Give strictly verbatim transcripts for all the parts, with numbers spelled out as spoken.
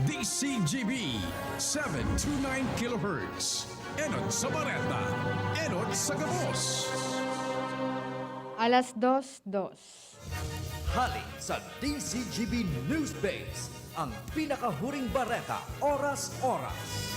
D C G B, seven two nine kilohertz. Enot sa Bareta, enot sa gabos. Alas dos, dos. Hali sa D C G B News Base, ang pinakahuring bareta, oras-oras.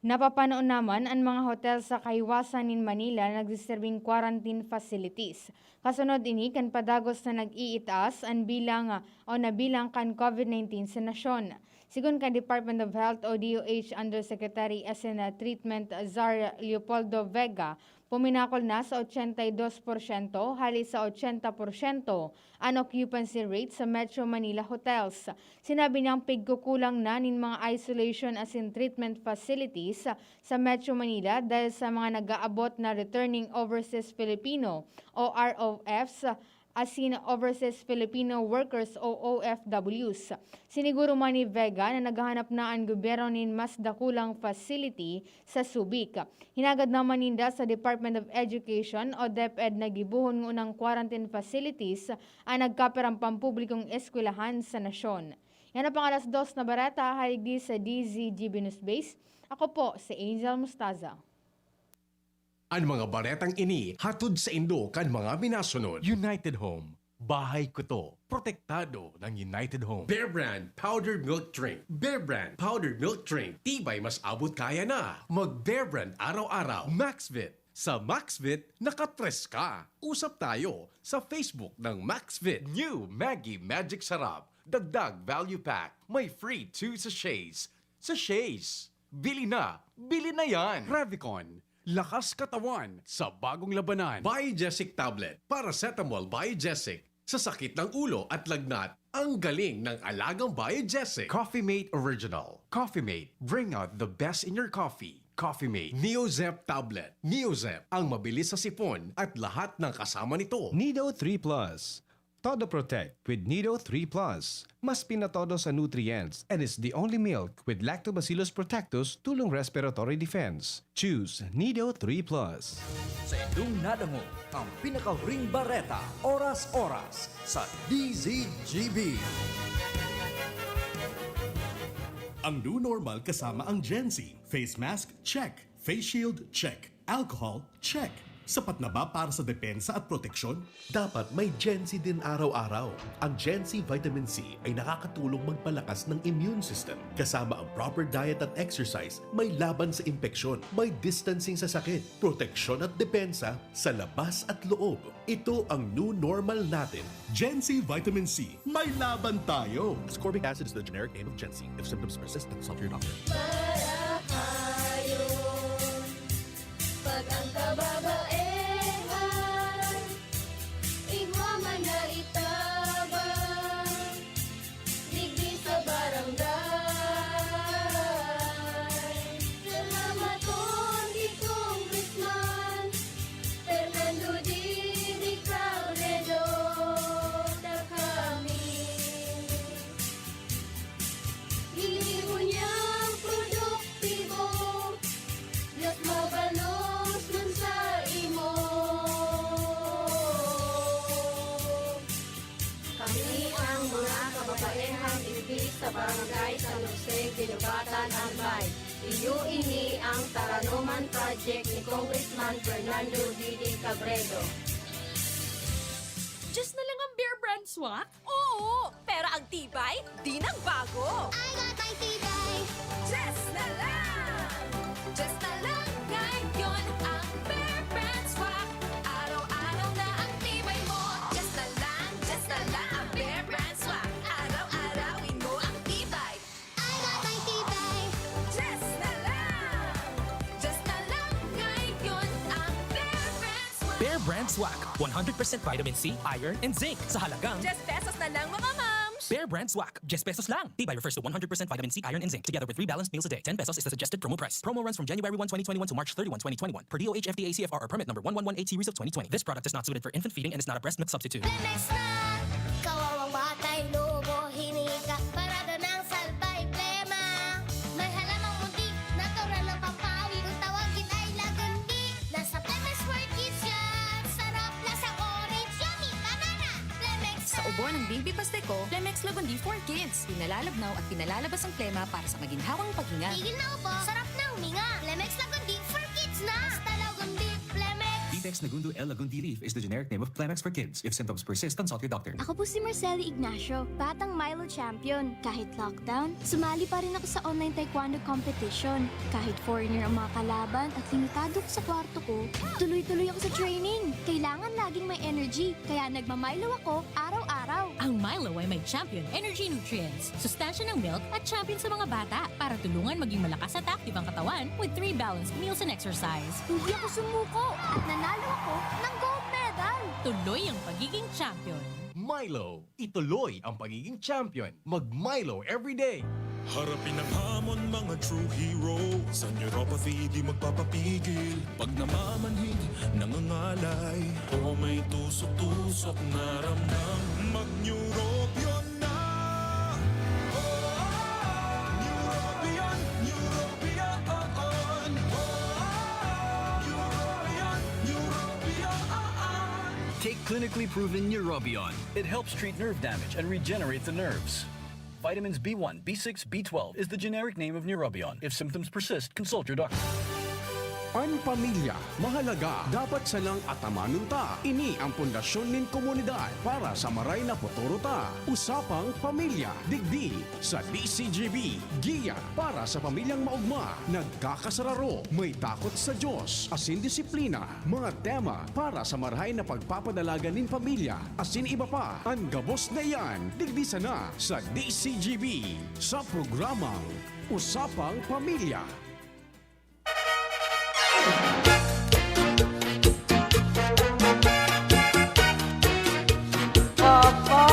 Napapano naman an mga hotel sa kahiwasan nin Manila na nagsiserbing quarantine facilities. Kasunod ini kan padagos na nag-iitaas an bilang o nabilang kan COVID nineteen sa nasyon. Sigon kan Department of Health o D O H Undersecretary S N Treatment Czar Leopoldo Vega, puminakol na sa ochenta y dos porsyento hali sa ochenta porsyento an occupancy rate sa Metro Manila hotels. Sinabi niyang pigkukulang na nin mga isolation asin treatment facilities sa Metro Manila dahil sa mga nag-aabot na returning overseas Filipino o R O Fs asin overseas Filipino workers o O F Ws. Siniguro man ni Vega na naghahanap na an gobyerno nin mas dakulang facility sa Subic. Hinagad naman ninda sa Department of Education o DepEd na gibohon ngunang quarantine facilities an nagkapirang pampublikong eskwelahan sa nasyon. Yan ang pang alas dos na bareta, hali digdi sa D Z G B News Base. Ako po si Angel Mustaza. An mga baretang ini hatod saindo kan mga minasunod. United Home, bahay ko to. Protektado ng United Home. Bear Brand Powdered Milk Drink. Bear Brand Powdered Milk Drink. Tibay mas abot kaya na. Mag Bear Brand araw-araw. Maxvit. Sa Maxvit, nakatres ka. Usap tayo sa Facebook ng Maxvit. New Maggi Magic Sarap. Dagdag value pack. May free two sachets. Sachets. Bili na. Bili na yan. Revicon. Lakas katawan sa bagong labanan. Biogesic Tablet. Paracetamol Biogesic. Sa sakit ng ulo at lagnat, ang galing ng alagang Biogesic. Coffee Mate Original. Coffee Mate. Bring out the best in your coffee. Coffee Mate. Neozep Tablet. Neozep. Ang mabilis sa sipon at lahat ng kasama nito. Nido three Plus. Todo Protect with Nido three Plus. Mas pinatodo sa nutrients and is the only milk with Lactobacillus protectus tulong respiratory defense. Choose Nido three Plus. Sa indong nadangog, ang pinakahuring bareta, oras-oras, sa D Z G B. Ang new normal kasama ang Gen Z. Face mask, check. Face shield, check. Alcohol, check. Sapat na ba para sa depensa at proteksyon? Dapat may Gen Z din araw-araw. Ang Gen Z Vitamin C ay nakakatulong magpalakas ng immune system. Kasama ang proper diet at exercise, may laban sa impeksyon, may distancing sa sakit, proteksyon at depensa sa labas at loob. Ito ang new normal natin. Gen Z Vitamin C, may laban tayo! Ascorbic acid is the generic name of Gen Z. If symptoms persist, then consult your doctor. Marahayon, pag ang kababaehan, igwa man na itabang, digdi sa barangay. Salamaton ki Congressman Fernando Didi Cabredo, ta kami. Ini ngunyan produktibo, mas mabalos man sa imo. Kami ang mga kababaehang digdi sa Barangay San Jose, Guinobatan, Albay. Iyo ini ang Taranoman Project ni Congressman Fernando Didi Cabredo. Diyos na lang ang Bear Brand Swak? Oo! Pero ang tibay, di nagbago! I got my tibay. Diyos na lang! Diyos na lang ngayon ang Bear Brand Swak. Araw-araw na ang tibay mo. Diyos na lang, Diyos na lang ang Bear Brand Swak. Araw-arawin mo ang tibay. I got my tibay. Diyos na lang! Diyos na lang ngayon ang Bear Brand Swak. Bear Brand Swak, one hundred percent vitamin C, iron, and zinc sa halagang Diyes pesos na lang, mga mams! Bear Brand Swak, diyes pesos lang. Tibay refers to one hundred percent vitamin C, iron, and zinc, together with three balanced meals a day. Ten pesos is the suggested promo price. Promo runs from January one, twenty twenty-one to March thirty-one, twenty twenty-one, per D O H F D A C F R or permit number one one one eight series of twenty twenty. This product is not suited for infant feeding and is not a breast milk substitute. Lemex na! Kawawang batay, lobo, hinika, parada ng salbay, plema. May halamang munti, natural na pampawi. Kung tawagin ay lagandi, nasa Lemex World Kids yan. Sarap, lasang orange, yummy, banana. Lemex Sa na! Buwan ng Bimbi Pasteco, Plemex Lagundi for Kids. Pinalalabnaw at pinalalabas ang plema para sa maginhawang paghinga. Tigil na ubo, sarap na huminga. Plemex Lagundi for Kids na! Basta Lagundi, Plemex! Bimbex Nagundo L Lagundi Leaf is the generic name of Plemex for Kids. If symptoms persist, consult your doctor. Ako po si Marceli Ignacio, batang Milo champion. Kahit lockdown, sumali pa rin ako sa online taekwondo competition. Kahit foreigner ang mga kalaban at limitado ko sa kwarto ko, tuloy-tuloy ako sa training. Kailangan laging may energy, kaya nagmamilo ako araw-araw. Ang Milo ay may Champion Energy Nutrients, sustansya ng milk at champion sa mga bata para tulungan maging malakas at active ang katawan with three balanced meals and exercise. Hindi ako sumuko at nanalo ako ng gold medal. Tuloy ang pagiging champion. Milo, ituloy ang pagiging champion. Mag Milo everyday. Harapin ang hamon, mga true hero. Sa neuropathy, di magpapapigil. Pag namamanhid, nangangalay. O may tusok-tusok na ramdam. Mag Neurobion na! Neurobion, Neurobion. Neurobion, Neurobion. Take clinically proven Neurobion. It helps treat nerve damage and regenerate the nerves. Vitamins B one, B six, B twelve is the generic name of Neurobion. If symptoms persist, consult your doctor. An pamilya mahalaga, dapat sanang atamanon ta. Ini ang pundasyon nin komunidad para sa maray na futuro ta. Usapang Pamilya, digdi sa D C G B. Giya para sa pamilyang maogma, nagkakasararo, may takot sa Diyos, asin disiplina. Mga tema para sa marahay na pagpapadalagan nin pamilya, asin iba pa. An gabos na iyan, digdi sana sa D C G B, sa programang Usapang Pamilya. Papa.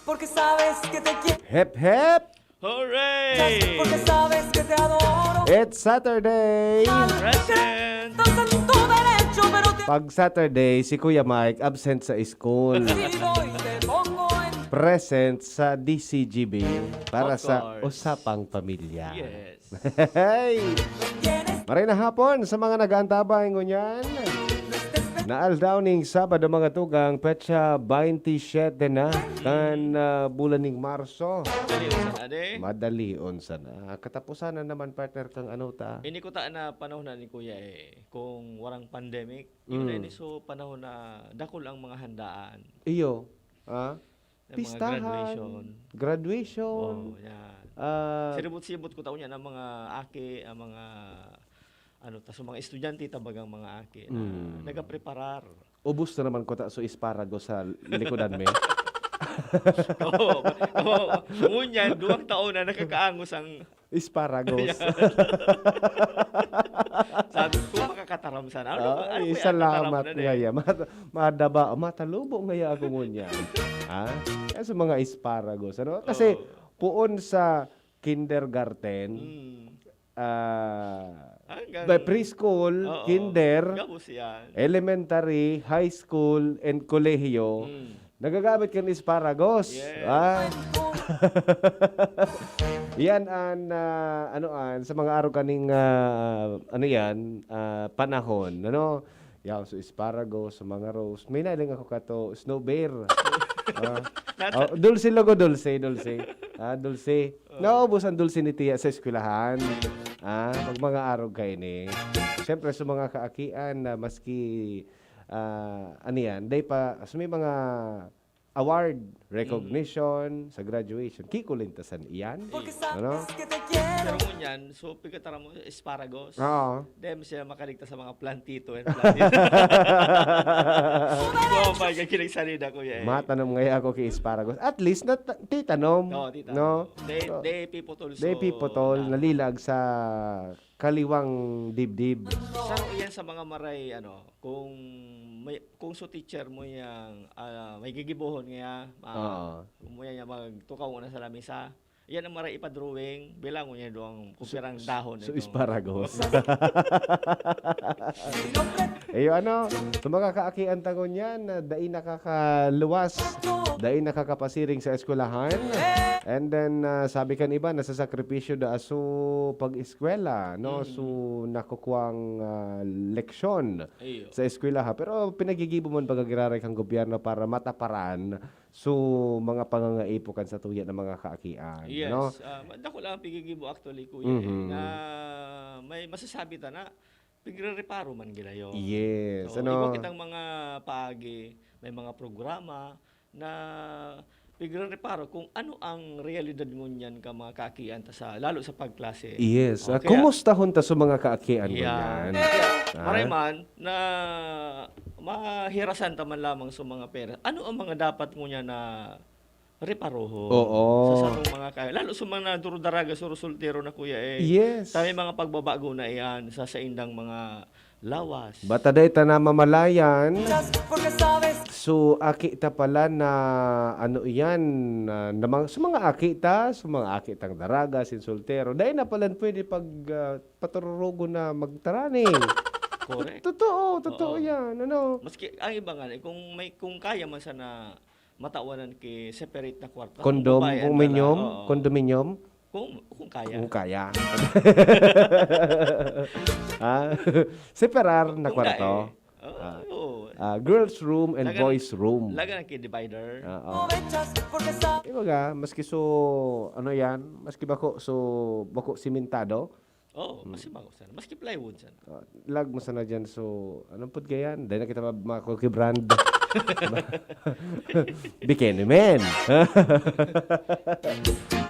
Porque sabes que te quiero. Hep, hep! Hooray! Just porque sabes que te adoro. It's Saturday! Present! Estás en tu derecho, pero te Pag Saturday, si Kuya Mike absent sa school. Sigo y te pongo en Present sa D C G B para Of sa course. Usapang Pamilya. Yes. Hey! Tienes Maray na hapon sa mga nag-aantabay ngunyan. Na aldaw ning Sabado, mga tugang, petsa baynte siyete na kan, ah, bulan ning Marso. Dali, unsa na, de? Madali, unsa na. Katapusan na naman, partner, kang ano ta. Ini ko ta na panahon na ni Kuya, eh, kung warang pandemic, yun Mm. na ini, so, panahon na dakul ang mga handaan. Iyo, ah? Ng mga Pistahan, graduation. Graduation. Oh, yan. Ah. Siribot-sibot ko taon yan, ang mga aki, ang mga, ano, ta, so mga estudyante, tabagang mga aki na Mm. nagapreparar. Ubos na naman ko ta, so, esparago sa likodan mi. Oo, oo. Ngunyan, duwang taon na nakakaangos ang Esparagos. Sabi ko, makakataram sana. Ano ba? Ano Ay, ba yan? Salamat Kataram na eh. Ngaya. Mat-, madaba, matalubo ngaya ako ngunyan. Ha? Kaya sa mga esparagos, ano? Kasi Oo. puon sa kindergarten, Mm. ah, Hanggang by preschool, Oo. kinder, Gabos yan. elementary, high school, and kolehiyo, Mm. nagagamit kan esparagos. Yes. Ah. Yan an, ah, ano an, sa mga arog kaning, ah, ano yan, ah, panahon, ano? Yaw, so esparagos, sa mga rose. May nailing ako kato, snow bear. Ah. Nasa- Oh, dulce, logo, dulce, dulce. Ah, dulce. Oh. Naubos ang dulce ni Tiya sa eskwelahan. Ah, pag mga arog kaini. Siyempre, sa mga kaakian na maski, ah, ano yan, day pa, sa may mga award, recognition, Mm. sa graduation, kikulintasan iyan. Ano? Pero ngunyan, so, pagkataram mo, esparagos. Oo. Dahil mo sila makaligtas sa mga plantito and plantito. Oh my God, kilig salida, kuya, eh. Matanom ngaya ako kay esparagos. At least, nat-, titanom. Oo, titanom. No? Day, So, day piputol, day so, piputol, na- nalilag sa kaliwang dibdib. Saro iyan sa mga maray, ano, kung may, kung so teacher mo yang, ah, may gigibohon ngaya, ah, Oo. kung mo yan, yan magtukaw na sa lamesa, Yan ang maray ipa-drawing. Bilangon niya doon kung pirang dahon So, ito. Asparagus. Iyo ano, sa mga kaakian ta ngunyan, na dai nakakaluwas, dai nakakapasiring sa eskwelahan. And then, ah, sabi kan iba, nasasakripisyo da so pag-eskwela, no? So, nakukuang ah, leksyon Iyo. sa eskwelaha. Pero pinagigibo man baga giraray kan gobyerno para mataparan so mga pangangaipo kan satuya na mga kaakian. Yes. No? Ah, ma- dako lang ang pigigibo actually, kuya. eh, Mhm. Na may masasabi ta na, pigre-reparo man ginayon. Yes. So, ano? Igwa kitang mga paagi, may mga programa na pigre-reparo kung ano ang realidad ngunyan ka mga kaakian ta sa, lalo sa pagklase. Yes. Ah, Okay. Kumusta hon ta sa mga kaakian Yeah. ngunyan? Kaya, Ah? maray man na mahirasan ta man lamang sa mga parents. Ano ang mga dapat ngunyan na reparohon Oo. sa satong mga kaya? Lalo sa mga durudaraga, suro soltero na kuya eh. Yes. Sa may mga pagbabago na iyan sa saindang mga lawas. Bata day ta namamalayan. So, aki ta pala na ano iyan, na, na mga, sa mga aki ta, sa mga aki tang daraga, sin soltero, dai na pala pwede pag ah, patururugon na magtarani. Correct. Totoo, totoo Oo. yan. Ano? Maski ang iba nga, eh, kung may kung kaya man sana matawanan ki separate na kwarto. Condom, Kung babae ang condominium, dala, oo. condominium, Kung, kung kaya. kung kaya. ah, separar na Kung kwarto. kaya, eh. Oo, Ah. oo. Ah, girls room and Lagan- boys room. Lagan ang divider. Oo. Ibaga, maski so, ano yan, maski bako, so, bako simentado, Oo, maski bako sana. Maski plywood sana. ah, lag mo sana dyan, so, anong pud kayan? Dahil na kita ma- makukibrand. Bikini men.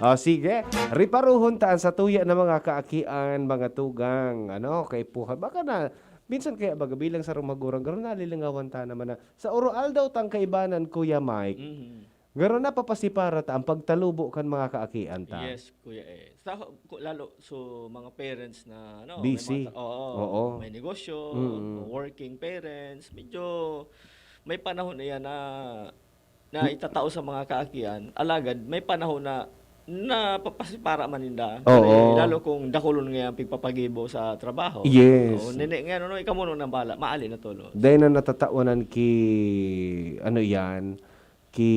O sige, riparuhon ta ang satuya na mga kaakian, mga tugang, ano, kaipuhan. Baka na, minsan kaya baga bilang sa rumagurang, garo nalilingawan ta naman na sa oroaldaw tang kaibanan, Kuya Mike, Mhm. garo napapasipara ta ang pagtalubo kan mga kaakian ta. Yes, kuya eh. Sa, ku- lalo so mga parents na ano, Busy. May mga, oo, Oo. May negosyo, Mm. Working parents, medyo may panahon na yan na na itatao sa mga kaakian. Alagad may panahon na napapasipara man ninda. Oo. Lalo kung dakulon nga ang pigpapagibo sa trabaho. Yes. O, nene, nga ano, ikaw mo nang bala, maali na tulo. Dahil na natatawanan ki, ano yan, ki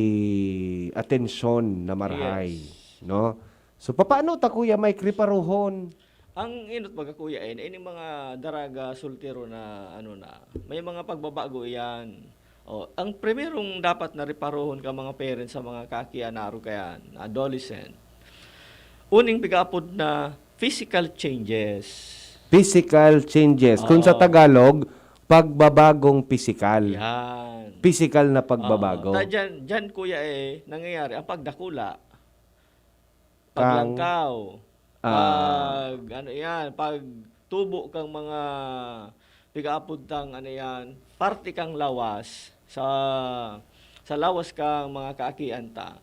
atensyon na marhay. Yes. No? So, paano ta, Kuya Mike, riparuhon? Ang inot baga kuya, eh, ini mga daraga, soltero na, ano na, may mga pagbabago iyan. O, ang primerong dapat na riparohon ka mga parents sa mga kaki, anaro kayan, adolescent. Uning pigapod na physical changes. Physical changes. Kung sa Oo. Tagalog, pagbabagong pisikal. Yan. Pisikal na pagbabago. Oo. Ta dyan, dyan, kuya, eh, nangyayari ang pagdakula. Kang- Paglangkaw. Ah. Pag, ano yan, pag tubo kang mga pigaapod tang, ano yan, parte kang lawas sa sa lawas kang mga kaakian ta.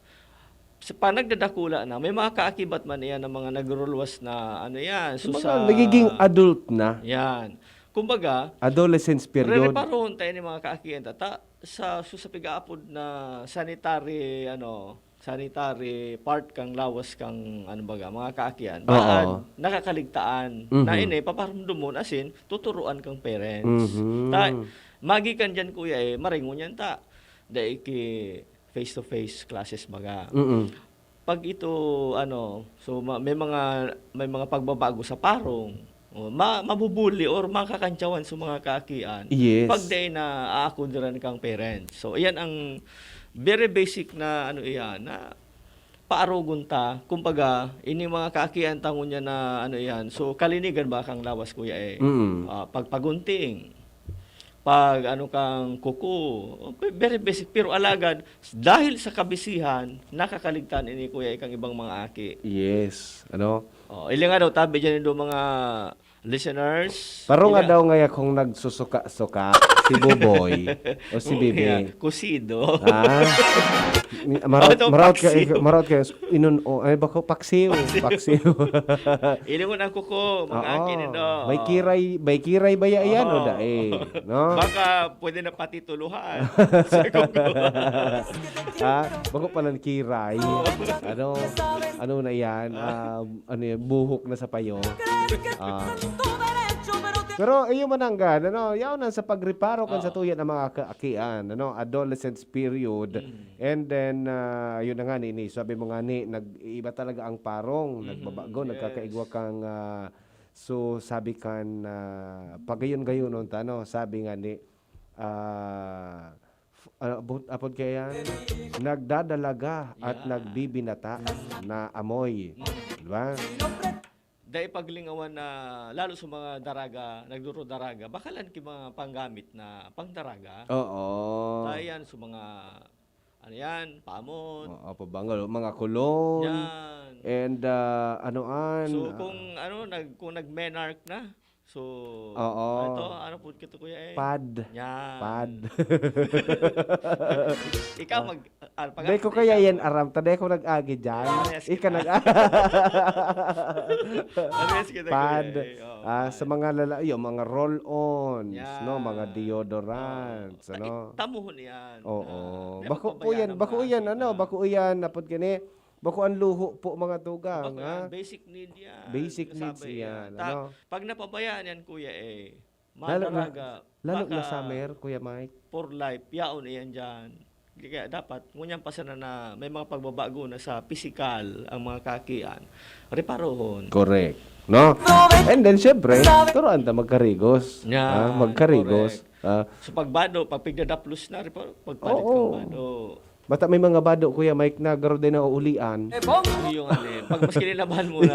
Sa, pag nagdadakula na, may mga kaakibat man iyan ng mga nagruluwas na, ano yan, Yung so mga nagiging adult na. Yan. Kumbaga, Adolescence period. Rereparohon tayo ni mga kaakian ta, ta sa, so sa pigaapod na sanitary, ano, sanitary part kang lawas kang, ano baga, mga kaakian. Oo. Baad, nakakaligtaan. Mhm. Na ini, paparumdumon, asin, tuturuan kang parents. Mhm. Ta, magikan dyan, kuya, eh, maringon yan ta. Dai ki face-to-face classes baga. Mm-mm. Pag ito, ano, so ma- may mga may mga pagbabago sa parong, o, ma- mabubuli or makakantsawan sa mga kaakian. Yes. Pag dai na aakudiran kang parents. So, iyan ang very basic na ano iyan, na paarogon ta. Kumbaga, ini mga kaakian tangon niya na ano iyan. So, kalinigan ba kang lawas, kuya, eh? Mm. Ah, pagpagunting, pag ano kang kuko, very basic. Pero alagad, dahil sa kabisihan, nakakaligtaan ini, kuya, ikang ibang mga aki. Yes. Ano? Oh, ili nga daw, tabi dyan yung mga Listeners, Paro nga ila- daw ngaya kung nagsusuka-suka si Buboy o si Oo, Bibi. yeah. Kusido. Ah, maraot, Ano, maraot paksiw? kayo, maraot kayo. Inun, oh, ay, bako, paksiw. Paksiw. Ilingon ang kuko, mga Oo. akin ito. May kiray, may kiray ba yan o Oo. dae? No? Baka pwede na pati tuluhan. Sa kuko. Ha? Bako pa ng kiray. Ano? Ano na yan? Um, ano yan? Buhok na sa payo. Ah. Pero iyo mananggan, ano, yaon na sa pagreparo kan Oo. sa tuya ng mga kaakian, ano, adolescence period. Mm. And then, ah, yun na nga ni, ni, sabi mo nga ni, nag-iiba talaga ang parong, Mhm, nagbabago, yes. Nagkakaigwa kang, ah, so sabi kan, ah, pagayon-gayonon ta, no? Sabi nga ni, ah, f- ah, abot, apod kaya yan, nagdadalaga at Yeah. nagbibinata na amoy. Mm. Di ba? Dahil paglingawan na, lalo sa mga daraga, nagduro-daraga, bakalan ki mga panggamit na pangdaraga. Oo. Kaya yan, sa mga, ano yan, pamot. Oo, pabangol. Mga cologne. Yan. And ah, anoan. So, ah, kung ano, nag, kung nag-menarche na, so, Oo. ano to? Ano po ito, kuya eh? Pad. Yan. Pad. Ikaw mag, ah, pag- Dahil ko kaya yan aram, taday ko nag-agi dyan. Parehas Ika kita. nag- Parehas kita, Pad. kuya eh. Oo, Ah, pad. sa mga lala, yung mga roll-ons, Yan. no, mga deodorants, Ta- ano. Tamuhon yan. Oo. Ah, di Bako ba, po yan, pabayaan bako mo yan, na ano, kita? Bako yan, napod kini. Bako ang luho po, mga tugang, Bako ha? yan, basic need yan. Basic needs Kasabi yan, Ta- ano? Pag napabayaan yan, kuya eh, Lalo na- madaraga, Lalo na baka summer, Kuya Mike. For life, yaon iyan dyan. Kaya dapat, ngunyan pa sana na may mga pagbabago na sa pisikal ang mga kakian, reparohon. Correct. No? And then, syempre, turuan ta magkarigos. Yan, Ah, magkarigos. correct. Ah, So, pagbado, pag pigdadaplos na, reparo, pagpalit Oo. kang bado. Bata may mga bado, Kuya Mike, na garo din na uulian. Yung ano eh, pag mas kininabahan mo na.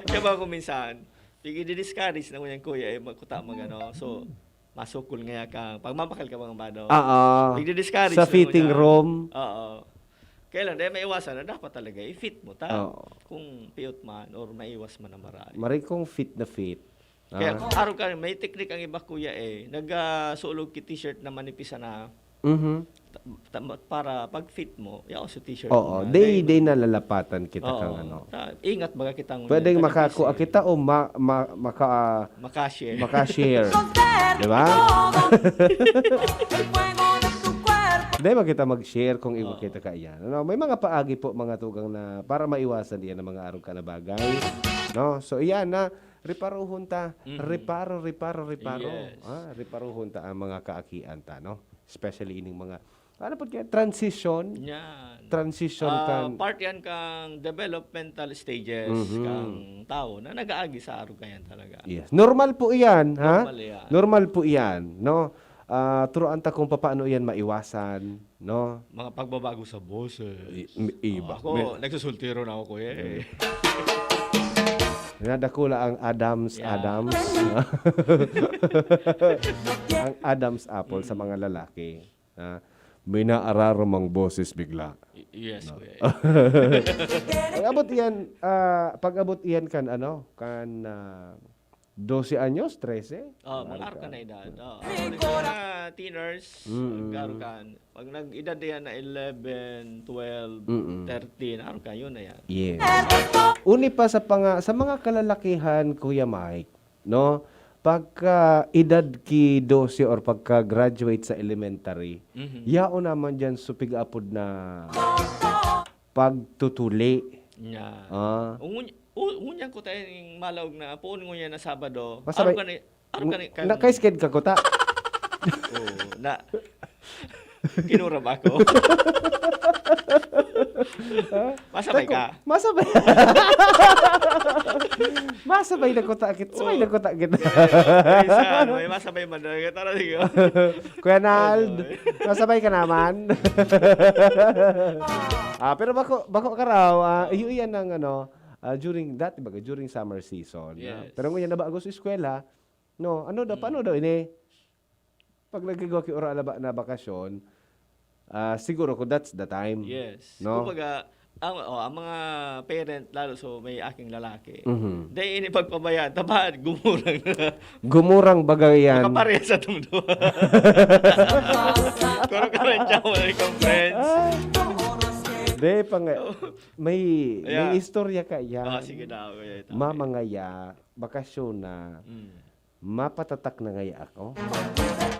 Kaya ba kung minsan, pig-i-discourage na ngunyan, kuya, eh, magkuta magano. So, masukol ngaya kang, pagmabakal ka mga bado. Ah, ah. Pig-i-discourage Sa na fitting ngunyan. room. Oo. Kaya lang, dahil maiwasan na, dapat talaga i-fit mo ta. Oo. Kung piyot man or maiwas man ang maray. Maray kong fit na fit. Kaya Ah. kung araw ka, may teknik ang iba, kuya, eh. Nagsulog ki t-shirt na manipis na Mhm. ta- ta- para pag fit mo, yaw sa t-shirt Oo, mo na. day, Dahil- day nalalapatan kita Oo. kang ano. Ta- ingat baga kita ngunyan, Pwedeng kanipis, makakua eh. kita o ma, ma, maka, Makashare. makashare. Di ba? Hindi ba kita mag-share kung iwa Oo. kita kaiyan? Ano, may mga paagi po, mga tugang, na para maiwasan diyan ang mga arog ka na bagay. No? So, iyan na, reparuhon ta. Mhm. Reparo, reparo, reparo. Yes. Ah, reparuhon ta ang mga kaakian ta, no? Especially ining mga, ano po kaya? Transition? Yan. Transition Ah, kan- part yan kang developmental stages Mhm. kang tao na nag-aagi sa arog kayan talaga. Yes. Normal po iyan, ha? Normal yan. Normal po iyan, no? Ah, turuan ta kung paano iyan maiwasan, no? Mga pagbabago sa boses. I- i- iba. Ako, May- nagsusultiro na ako, kuya. Eh. Nadakula ang Adam's Yeah. Adams. Ang Adam's apple sa mga lalaki. Ah, may naararamang boses bigla. Y- yes, kuya. Pag-abot iyan, ah, pag-abot iyan kan ano, kan ah, doce anyos, trese? Oh, Mahal mag-arog ka. ka na edad. Oh, ako rin mga teeners, Mm-mm. mag-arog ka. Pag nag-edad na yan na eleven, twelve, Mm-mm. thirteen, arog ka, yun na yan. Yes. Uni pa sa panga, sa mga kalalakihan, Kuya Mike, no? Pagka edad ki doce or pagka graduate sa elementary, Mhm. yaon naman diyan supig apod na pagtutuli. Nya. Ah. Ungun, u- ungunyan ko tayo yung malaog na, puon ngunyan na Sabado. Masabay- Arog ka na, arog ka na, Nakasked ka kuta. Oo, na, kinurab ako. Masabay ka. Masabay. Masabay na kuta kit. Sabay Oo. na kuta kit. Ay, sa ano, may masabay man talaga. Tara, sige. Kuya Nald, Ano, eh? masabay ka naman. Ah, pero bako, bako ka raw, ah, iyo iyan ng ano, ah, during, dati baga, during summer season. Ah, Yes. pero ngayon, nabagos eskwela, no? Ano daw, Mm. paano daw ini? Pag nagkagawa ki ora na ba-, na bakasyon, ah, siguro ko that's the time. Yes. No? Kumbaga, Ang, oh, ang mga parent, lalo so may aking lalaki, Mhm. dai ini pagpabayaan, tabaad, gumurang na. Gumurang bagay yan. Nakapareha sa tong duwa. Kung ano ka rin siya, wala kang friends. Ah. Di, pang, may, may Yeah. istorya ka yan. Ah, sige na, okay. Mamangaya, bakasyon na. Mm. Mapatatak na ngaya ako.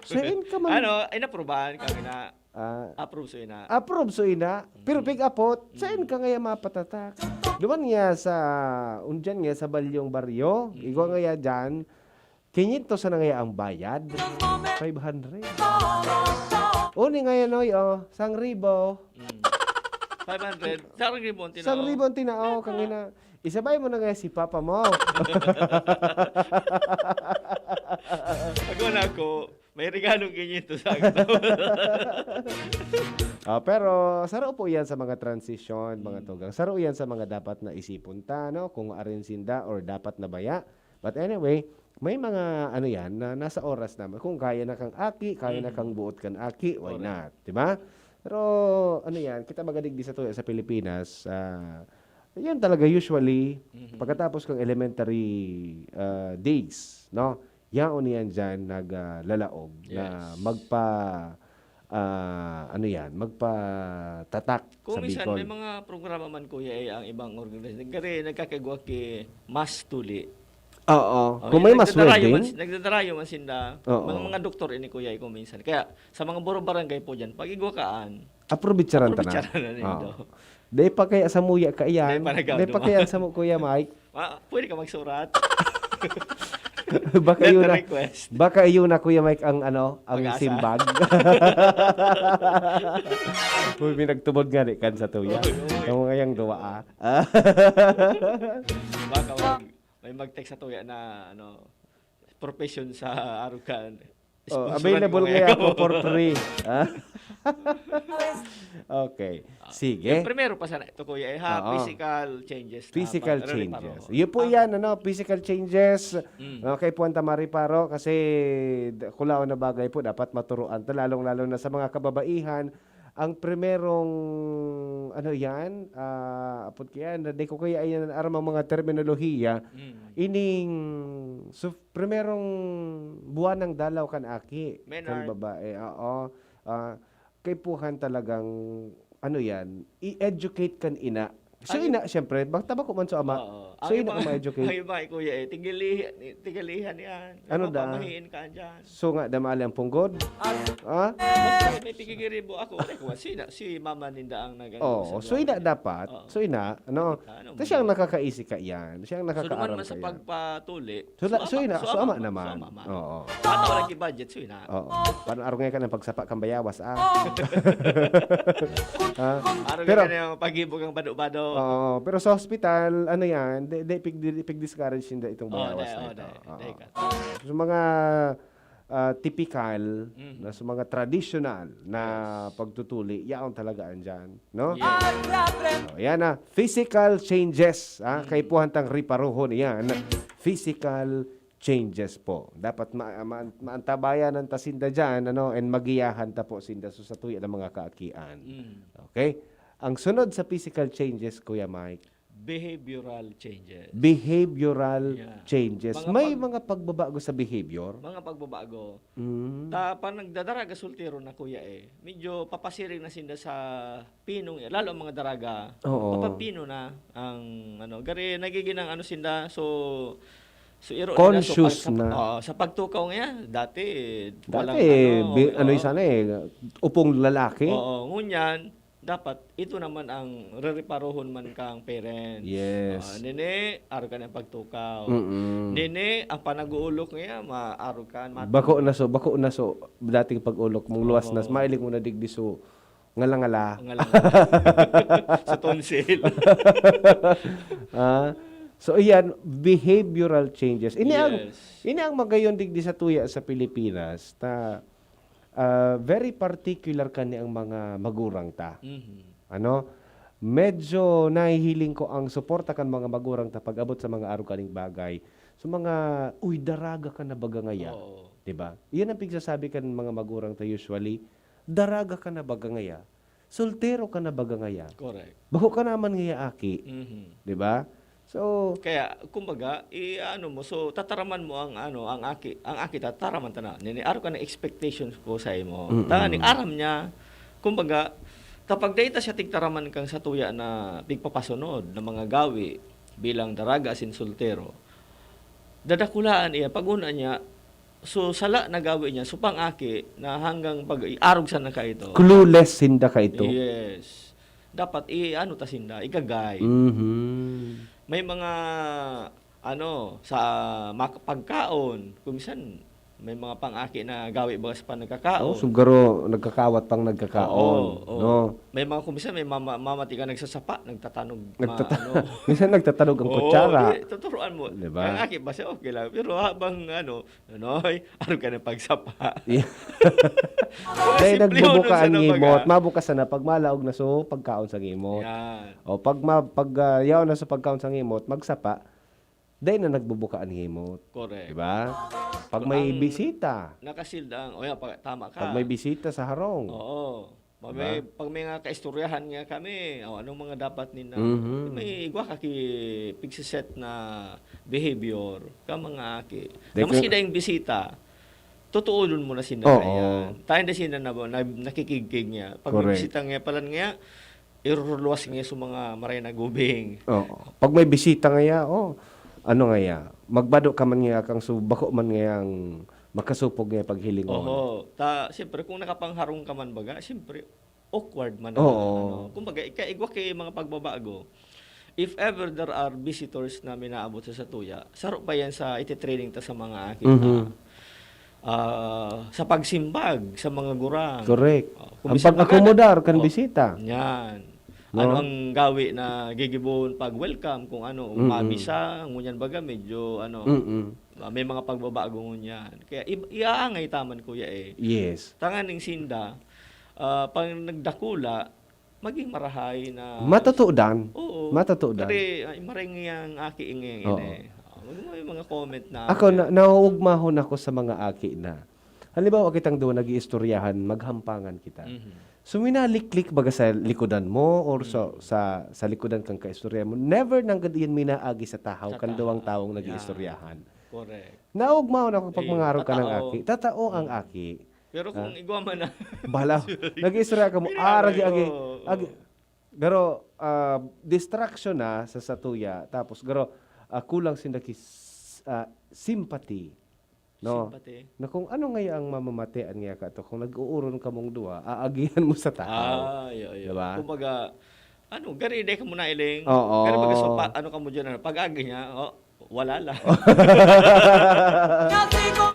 Sain ka man? Ano, inaprobahan kami na Ah, approve so ina. Approve so ina. Pero pig-apot, sain ka ngaya mapatatak? Duman ngaya sa, undian ngaya sa Balyong Baryo, igwa ngaya diyan, kinyentos na ngaya ang bayad. Five hundred. Uni ngaya, Noy, oh, sangribo. Mm. Five hundred. Sarang ribo ang tinao. Sangribo ang tinao, kangina. Isabay mo na ngaya si papa mo. Ako na ako, may regalong kinyentos sa ako. Ah, pero saro po yan sa mga transisyon, mga tugang. Saro yan sa mga dapat na isipon ta, no? Kung arin sinda or dapat na baya. But anyway, may mga ano yan na nasa oras naman. Kung kaya na kang aki, kaya na kang buot kan aki, why Correct. not? Di ba? Pero ano yan, kita magadigdi sa tuya sa Pilipinas, ah, yan talaga usually, Mhm. pagkatapos kang elementary ah, days, no? Yaon yan dyan naglalaog na Yes. magpa, ah, ano yan, magpatatak Kung sa minsan, Bicol. may mga programa man, kuya, eh, ang ibang organisasyon. Gari, nagkakagwa ki mas tuli. Oo. Oh, Kung yan, may mas nagdadarayo man, wedding, nagdadarayo man sinda. Oo. Mga, mga doktor ini, kuya, eh, kung minsan. Kaya, sa mga buro barangay po dyan, pag igwakaan, Aprobitsaran ta na. Aprobitsaran na nindo. Oo. Dai pa kaya samuya kaiyan? Dai pa nagawa Dai pa duman. kaya samo, Kuya Mike? Ah, pwede ka magsurat. Baka Letter yun na, request. baka yun na, Kuya Mike, ang ano, ang Pag-asa. simbag. Uy, may nagtubod nga ni kan sa tuya. Uy, uy. Ang mga yang duwa, ah. Baka mag, may mag-text sa tuya na, ano, profession sa arukan. Oh, Sponsor available ako kaya ngayon. ako for free. Ah? Okay. Ah, Sige. yung primero pa sana ito, kuya, eh, ha? Oo. Physical changes na Physical pag-, changes. reparohon. Yun po Ah. yan, ano, physical changes. Mm. Okay po, ang tamari paro, kasi d-, kulaw na bagay po, dapat maturuan ta, lalong-lalo na sa mga kababaihan. Ang primerong, ano yan, ah, apod kaya, na di ko kaya yan aram ang mga terminolohiya, Mm. ining, so, primerong buwan ng dalaw kan aki, kan Menard. babae, oo. Ah, kaipuhan talagang, ano yan, i-educate kan ina. So, Ay. ina, siyempre, bang tabako man sa ama. Oo. So, Ang ina iba, ang ma-educate. ang iba, eh, kuya, eh, tigilihan, eh, tigilihan yan. Ano Ano pa, da? mahiin ka dyan. So nga, damali ang punggod. Ah. Ah? Basta may pigigiribo ako. Like, wa-, si, na, si mama ninda ang nag-ano Oo, sa so, ina, duwa. dapat. Oo. So, ina, ano? Ano Ta siya ang mo? nakakaisi ka yan. Siya ang So, duman nakakaaram man sa ka yan. pagpatuli, So, la-, so, so, ama, ina, so, so, ama ama, naman. so, ama, ama. Oo. Bata, walang budget, so, ina. Oo. Parang arong ngayon ka ng pagsapa kang bayawas, ah. Ha? Araw Pero ka na yung paghibog ang bado-bado. Oo, pero sa hospital, ano yan, di, di, pig-, di, pig-discourage ninda itong Oh, bayawas dai, na oh, ito. dai, Oo. dai ka. So, mga, ah, tipikal Mhm. na sa mga tradisyonal na Yes. pagtutuli, yaon talaga andyan, no? Yes. Oh, yan na, physical changes, ah, Mhm. kaipuhan tang riparuhon yan. Physical changes po. Dapat ma-, ma-, maantabayanan ta sinda dyan, ano, and magiyahan ta po sinda so, sa tuya ng mga kaakian. Mm. Okay? Ang sunod sa physical changes, Kuya Mike, Behavioral changes. behavioral Yeah. changes. Mga May pag- mga pagbabago sa behavior? Mga pagbabago. Mm. Ta, pag nagdadaraga soltero na, kuya, eh, medyo papasiring na sinda sa pinong, eh, lalo ang mga daraga. Oo. Papapino na ang, ano, gari, nagiging ang ano sinda, so, so, iro nila, so, Conscious pag-, sa, na. oo, sa pagtukaw nga yan, dati, Dati, walang, ano, bi-, ano, oo. sana eh, upong lalaki. Oo, ngunyan, dapat ito naman ang rereparohon man kang parents. Yes. Ah, nini, aro ka ng pagtukaw. Mm-mm. Nini, ang panag-uulok niya, maaro ka, matindi. Bako na so, bako na so, dating pag-ulok mong luwas na, Oo. mahiling mo na digdi so, ngala-ngala. Ngala-ngala. Sa tonsil. Ah, so, iyan, behavioral changes. Ini ang, Yes. ini ang magayon digdi sa tuya sa Pilipinas, ta, ah, very particular kani ang mga magurang ta. Mhm. Ano? Medyo nahihiling ko ang suporta kan mga magurang ta pag-abot sa mga aruganing bagay. So, mga, "Uy, daraga ka na baga ngaya?" Oo. Di ba? Iyan ang pigsasabi kan mga magurang ta usually, "Daraga ka na baga ngaya?" Soltero ka na baga ngaya. Correct. Bako ka naman ngaya aki. Mhm. Di ba? So, Kaya, kumbaga, i-ano mo, so, tataraman mo ang, ano, ang aki, ang aki, tataraman ta na. Nini, araw ka ng expectations ko sa imo. Mm-mm. Tangani, aram niya, kumbaga, kapag dahil ta siya tigtaraman kang satuya na pigpapasunod na mga gawi bilang daraga asin soltero, dadakulaan iya, pag-una niya, so, sala na gawi niya, so, pang-aki na hanggang pag-iarog sana ka ito. Clueless sinda ka ito. Yes. Dapat, i-ano ta sinda, igagay. Mhm. May mga, ano, sa mak- pagkaon, kung minsan, may mga pang-aki na gawi baga sa panagkakaon. Oh, sugaro, nagkakawat pang nagkakaon. Oo, oo. No? May mga kung minsan, may mama, mamati ka nagsasapa, nagtatanog, ma- Nagtata- ano. Minsan nagtatanog ang Oo, kutsara. Di, tuturuan mo. Di ba? Ang aki ba siya, okay lang. Pero habang ano, ano, ay, araw ka ng pagsapa. Yeah. Mga Dahil simple nagbubuka yun, ang ano, ngimot, baga. Mabukas na pag malaog na so pagkaon sa ngimot. Yan. O pag ma, pag ah, yaw na sa pagkaon sa ngimot, magsapa, dahil na nagbubuka ang ngimot. Correct. Di ba? Pag may Ang- bisita, Nakasilda ang, o yan, pag, tama ka. pag may bisita sa harong. Oo. Pag may, pag may nga kaistoryahan nga kami, o anong mga dapat nina, Mhm. may igwa ka ki pigsiset na behavior ka mga aki. Di Na maski ko- dahil bisita, tutuudon mo na sinda Oo. na yan. Tayo na sinda na, na nakikigkig niya. Pag Correct. may bisita nga pala nga, iruruluwas nga sa mga maray na gubing. Oo. Pag may bisita ngaya, oh, ano ngaya, magbado ka man ngaya kang so, bako man ngayang makasupog ngaya paghilingon. Oho. Ta, siyempre, kung nakapangharong ka man baga, siyempre, awkward man na, Oo. ano. Kumbaga, ika-, igwa kay mga pagbabago. If ever there are visitors na minaabot sa satuya, saro pa yan sa ititraining ta sa mga aki Mhm. na, ah, sa pagsimbag sa mga gurang. Correct. Oh, Ang kung bisan pag-akomodar baga, kan oh, bisita. Yan. No? Ano ang gawi na gigibon pag welcome, kung ano, Mm-mm. mabisa, ngunyan baga, medyo ano, Mm-mm. ah, may mga pagbabago ngunyan. Kaya i-, iaangay taman, kuya, eh. Yes. Tanganing sinda, ah, pag nagdakula, maging marahay na Matutudan. Oo. Matutudan. Kasi, ay, maray ngayang aki ngayang Oo. ini. Ah, may mga comment na Ako, na, nauugmahon ako sa mga aki na. Halimbawa, kitang duwa, nag-iistoryahan, maghampangan kita. Mhm. So, minaliklik baga sa likodan mo or sa, Mhm. sa, sa likodan kang kaistorya mo. Never nanggad iyan minaagi sa tahaw, Sa kan duwang tahaw. tawong Yeah. nag-iistoryahan. Correct. Naugmaon ako pag Eh, mangarog ka ng tatao. aki. Tatao ang Mm. aki. Pero kung igwa man na, Bala, nag-iistorya ka mo, Pero ah, ragi, ano, agi, oo. agi. Garo, ah, distraction na sa satuya. Tapos, garo, ah, kulang sinda ki s-, ah, sympathy. No? Sympathy. Na kung ano nga ang mamamatean nga ka to, kung nag-uuron ka mong duwa, aagihan mo sa tao. Ah, iyo, iyo. Diba? Kumbaga, ano, gari, di ka mo nailing. Oo. Pero baga, so, pa, ano ka mo dyan, ano, pag-agi niya, oh, wala lang.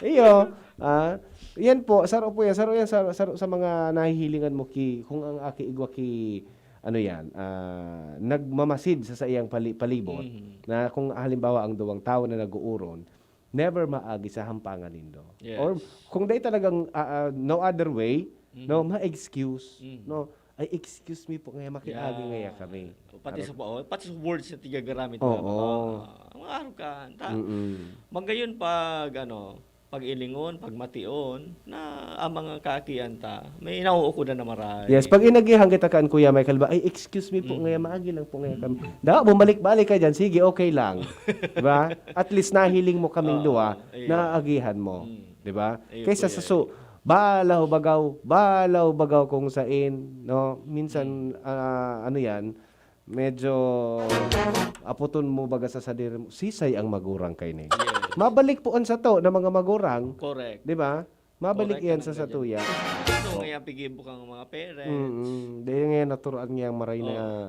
Iyo. Ah, yan po, saro po yan, saro yan, saro, saro sa mga nahihilingan mo ki, kung ang aki igwa ki, ano yan, ah, nagmamasid sa saiyang pali, palibot, Mhm. na kung halimbawa ang duwang tawo na nag-uuron, never maagi sa hampangan nindo. Yes. Or kung dahil talagang ah, ah, no other way, Mhm. no, ma-excuse, Mhm. no, ay excuse me po, ngaya makiagi Yeah. ngaya kami. Pati Araw- sa, oh, pati sa words na tigagaramit Oo. mo, ah, mga araw ka. Ta, Mm-mm. magayon pag, ano, pag-ilingon, pagmation, na ang mga kaakian ta, may nauukudan na maray. Yes, pag inagihan kita kan Kuya Michael ba, ay excuse me po, Mm. ngaya maagi lang po ngaya kami. Da, bumalik-balik ka dyan, sige, okay lang. Diba? At least nahiling mo kaming Oo, duwa, ayun. naagihan mo. Mm. Diba? Ayun Kaysa po sa yan. so, balaw bagaw, balaw bagaw kung sain, no? Minsan, Mm. ah, ano yan, medyo aputon mo baga sa sadiri mo, sisay ang magurang kay ni. Yes. Mabalik po an sato na mga magurang, Correct. di ba? Mabalik Correct yan naman sa ka dyan. satuya. Ano nga yung pigibukang mga parents? Mm, dahil nga naturoan niya ang maray na Oo.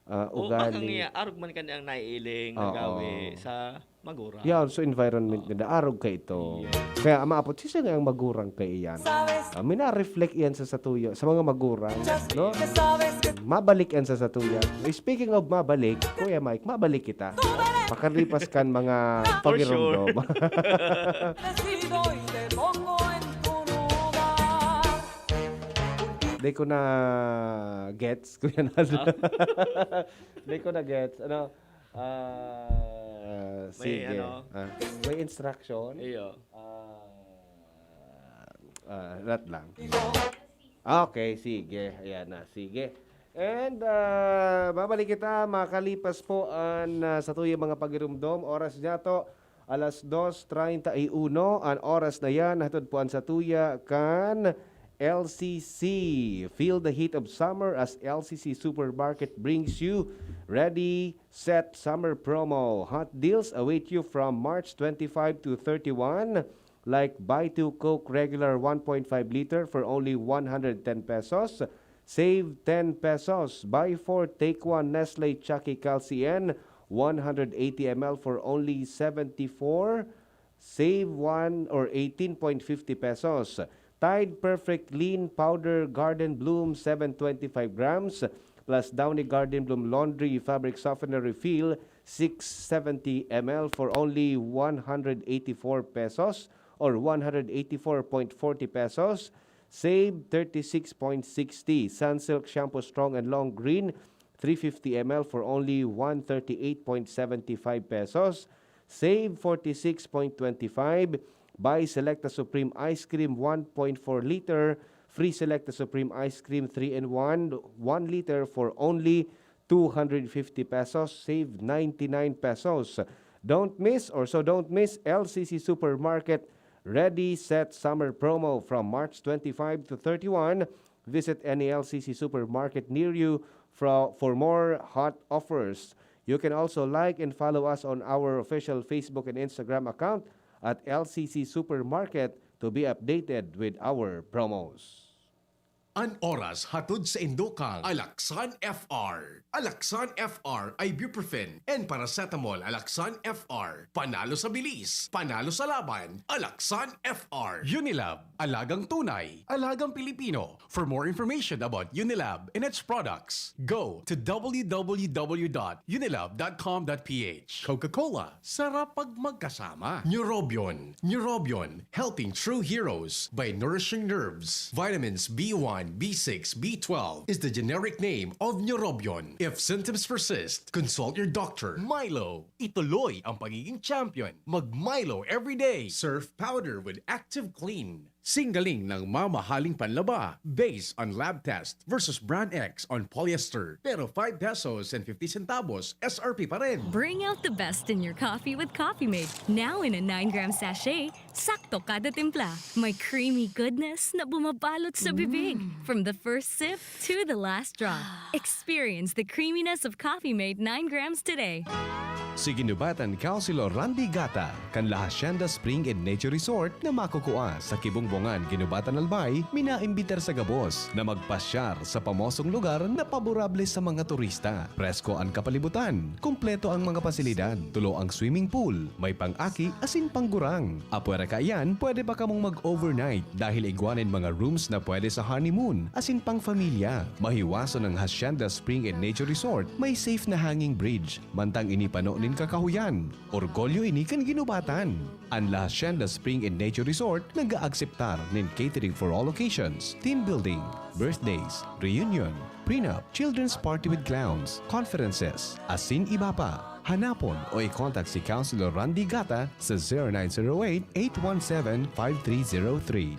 ah, O, ugali. Ang nga, arog man ka niyang naiiling na Oo. gawi sa magurang. Yan, so environment Oo. nila, arog ka ito. Yes. Kaya maapot, sisay nga ang magurang kay iyan. Ah, mina-reflect iyan sa satuya, sa mga magurang, no? Mabalik yan sa satuya. Speaking of mabalik, Kuya Mike, mabalik kita. Pakalipas kan mga For sure. pagirumdom. Decido y te pongo en tu lugar. Di ko na gets, Kuya Naldo. Ah. Di ko na gets. Ano? Ah, May sige. ano? Ah, may instruction? Iyo. Ah, ah, rat lang. Okay, sige. Ayan na, sige. And, ah, babalik kita makalipas po an, ah, satuyang mga pagirumdom. Oras niya to, alas dos treinta y uno. An oras na yan, hatod po an satuya kan L C C. Feel the heat of summer as L C C Supermarket brings you ready, set summer promo. Hot deals await you from March twenty-five to thirty-one. Like buy two Coke regular one point five liter for only one hundred ten pesos, save ten pesos. Buy four, take one Nestle Chucky Calcien one hundred eighty M L for only seventy-four, save one or eighteen point fifty pesos. Tide Perfect Clean Powder Garden Bloom seven twenty-five grams plus Downy Garden Bloom Laundry Fabric Softener Refill six seventy M L for only one hundred eighty-four pesos or one hundred eighty-four point forty pesos. Save thirty-six point sixty. Sunsilk Shampoo Strong and Long Green three fifty M L for only one thirty-eight point seventy-five pesos. Save forty-six point twenty-five. Buy Selecta Supreme Ice Cream one point four liter, free Selecta Supreme Ice Cream three in one, one liter for only two hundred fifty pesos, save ninety-nine pesos. Don't miss, or so don't miss, L C C Supermarket Ready Set Summer Promo from March twenty-five to thirty-one. Visit any L C C supermarket near you for, for more hot offers. You can also like and follow us on our official Facebook and Instagram account at L C C Supermarket to be updated with our promos. An oras hatod saindo kan Alaksan F R. Alaksan F R, ibuprofen and paracetamol. Alaksan F R, panalo sa bilis, panalo sa laban. Alaksan F R. Unilab, alagang tunay, alagang Pilipino. For more information about Unilab and its products, go to w w w dot unilab dot com dot p h. Coca-Cola, sarap pag magkasama. Neurobion. Neurobion, helping true heroes by nourishing nerves. Vitamins B one, B six, B twelve is the generic name of Neurobion. If symptoms persist, consult your doctor. Milo, ituloy ang pagiging champion. Mag Milo every day. Surf powder with Active Clean. Singgaling ng mamahaling panlaba based on lab test versus brand X on polyester, pero five pesos and fifty centavos S R P pa rin. Bring out the best in your coffee with Coffee Mate. Now in a nine gram sachet, sakto kada timpla. May creamy goodness na bumabalot sa bibig. Mm. From the first sip to the last drop. Experience the creaminess of Coffee Mate nine grams today. Si Ginubatan Councilor Randy Gata, kan La Hacienda Spring and Nature Resort na makukua sa Kibungbungan, Ginubatan, Albay, minaimbitar sa gabos na magpasyar sa pamosong lugar na paborable sa mga turista. Presko an kapalibutan, kumpleto ang mga pasilidad, tulo ang swimming pool, may pang-aki asin panggurang. Apwera kaiyan, pwede pa kamong mag-overnight dahil igwa nin mga rooms na pwede sa honeymoon asin pang-familia. Mahiwason ang Hacienda Spring and Nature Resort, may safe na hanging bridge, mantang ini pano nin kakahuyan. Orgulyo ini kan Ginubatan. An La Hacienda Spring and Nature Resort nag-aakseptar nin catering for all occasions, team building, birthdays, reunion, prenup, children's party with clowns, conferences, asin iba pa. Hanapon o i-contact si Councilor Randy Gata sa zero nine zero eight, eight one seven, five three zero three.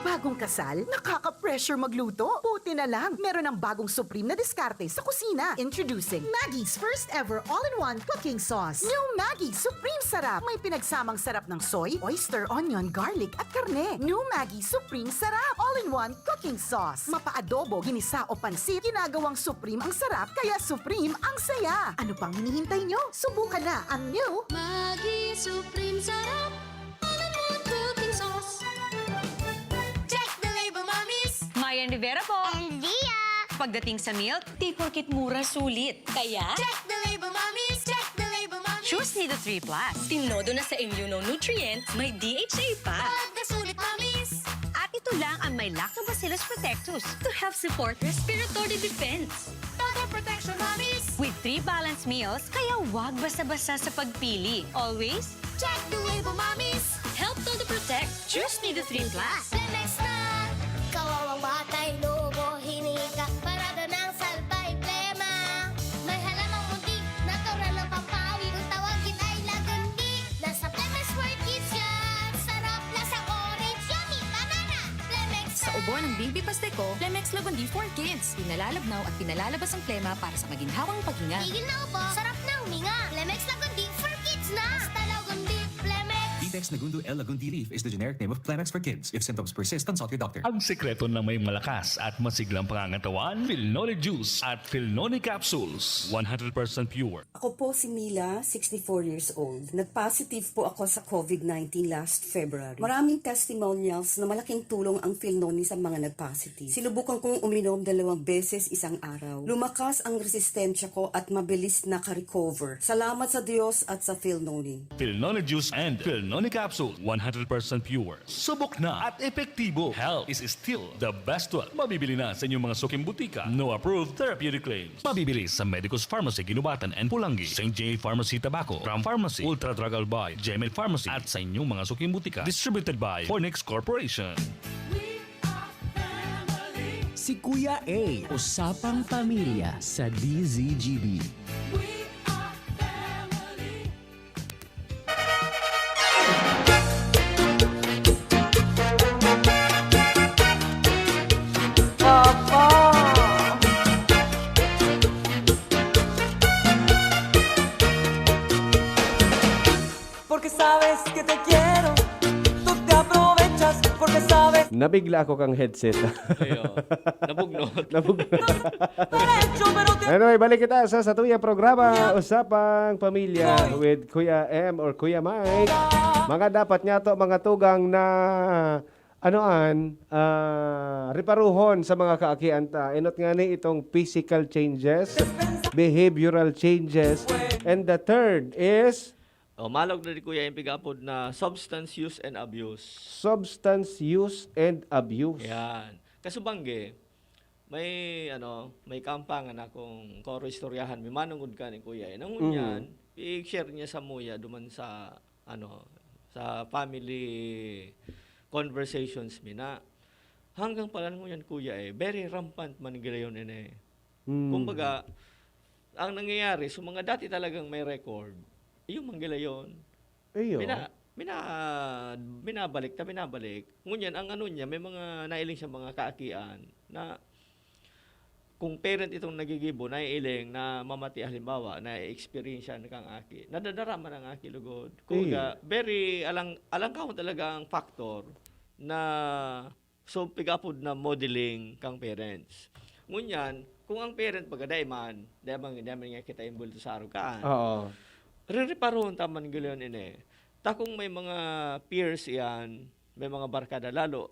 Bagong kasal? Nakaka-pressure magluto? Buti na lang, meron ng bagong supreme na diskarte sa kusina. Introducing Maggi's first ever all-in-one cooking sauce. New Maggi Supreme Sarap. May pinagsamang sarap ng soy, oyster, onion, garlic, at karne. New Maggi Supreme Sarap. All-in-one cooking sauce. Mapa-adobo, ginisa o pansit, ginagawang supreme ang sarap, kaya supreme ang saya. Ano pang hinihintay nyo? Subukan na ang new Maggi Supreme Sarap. All-in-one cooking sauce. Check the label, mommies! Mayan Rivera po. And Zia. Pagdating sa milk, di porket mura, sulit. Kaya, check the label, mommies! Check the label, mommies! Choose Nido three plus. Tinodo na sa immunonutrient, may D H A pa. Pag nasulit, mommies! At ito lang ang may Lactobacillus protectus to help support respiratory defense. Total protection, mommies! With three balanced meals, kaya wag basta-basta sa pagpili. Always check the label, mommies! Help Todo Protect. Choose Nido three plus. Plemex na! Kawawang batay, lobo, hinika, parada ng salbay, plema. May halamang munti, natural ng pampawi, kung tawagin ay lagundi. Nasa Plemex World Kids yan! Sarap, lasa orange, yummy, banana! Plemex na! Sa Bon ang Baby Pasteco, Flemex Lagundi for Kids. Pinalalabnaw at pinalalabas ang plema para sa maginhawang paghinga. Tigil na ubo, sarap na huminga. Flemex Lagundi for Kids na! Basta Lagundi, Flemex! Ditex Nagundo L Lagundi Leaf is the generic name of Flemex for Kids. If symptoms persist, consult your doctor. Ang sekreto ng may malakas at masiglang pangangatawan, Filnoni Juice at Filnoni Capsules. One hundred percent pure. Ako po si Mila, sixty-four years old. Nag-positive po ako sa covid nineteen last February. Maraming testimonials na malaking tulong ang Filnoni sa mga nag-positive. Sinubukan kong uminom dalawang beses isang araw. Lumakas ang resistensya ko at mabilis naka-recover. Salamat sa Diyos at sa Filnoni. Filnoni Juice and Filnoni Capsule, one hundred percent pure. Subok na at epektibo. Health is still the best wealth. Mabibili na sa inyong mga suking butika. No approved therapeutic claims. Mabibili sa Medicus Pharmacy, Guinobatan and Pulangi, Saint J Pharmacy Tabaco, Ram Pharmacy, Ultra Drug Albay, Gmail Pharmacy, at sa inyong mga suking butika. Distributed by Fornix Corporation. Si Kuya A, usapang pamilya sa D Z G B. Porque sabes que te quiero, tú te aprovechas, porque sabes. Nabigla ako kang headset. Ayo. Nabugnot. Nabugnot. Anyway, balik kita sa satuyang programa, Usapang Pamilya with Kuya M or Kuya Mike. Mga dapat niyato, mga tugang na, ano an, ah, reparuhon sa mga kaakian ta. Enot ngani itong physical changes, behavioral changes, and the third is Oh, malog na ni Kuya yung pig-apod na substance use and abuse. Substance use and abuse. Yan. Kasubangge, may, ano, may kampangan akong koro istoryahan. May manungod ka ni Kuya. Eh, ngunyan, i-share niya sa muya duman sa, ano, sa family conversations mi na. Hanggang pala ngunyan, Kuya, eh, very rampant man girayon ini. Hmm. Kumbaga, ang nangyayari, so mga dati talagang may record, yung manggilayon, Iyo. mina-, mina-, minabalik ta, minabalik. Ngunyan, ang ano niya, may mga nailing siya mga kaakian na kung parent itong nagigibo, naiiling na mamati, halimbawa, na-experience kang aki, nadadara man ang aki lugod. Kumbaga, Iyo. very alang-, alangkahon talaga ang factor na So, pigapod na modeling kang parents. Ngunyan, kung ang parent baga dai man, dai man, dai man nga kita imbulto sa arugaan. Oo. Rereparohon ta man gilion ini. Ta kung may mga peers iyan, may mga barkada lalo,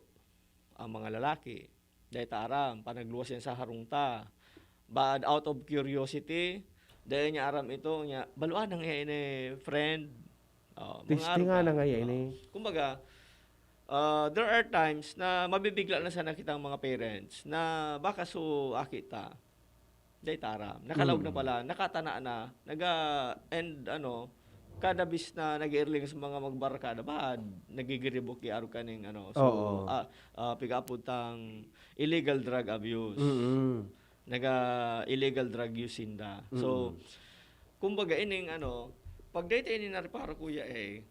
ang mga lalaki, dai ta aram, panagluwas yan sa harong ta. But out of curiosity, dai niya aram ito, niya, baluan ang iya ini, friend. Oh, mga Testingan aruga. na nga yan Oo. eh. Kumbaga, ah, there are times na mabibigla na sana kitang mga parents na baka so aki ta, dai ta aram. Nakalaog na Mm. pala, nakatana na, naga-, and ano, kada bis na nag-iirling sa mga magbarkada, ba, nagigiribok i-aro kaning ano. So, Oo. ah, ah, pigapod tang illegal drug abuse. Mm-mm. Naga-illegal drug use sinda. So, Mm. kumbaga, ining ano, pag dai ta ini nareparo, Kuya, eh,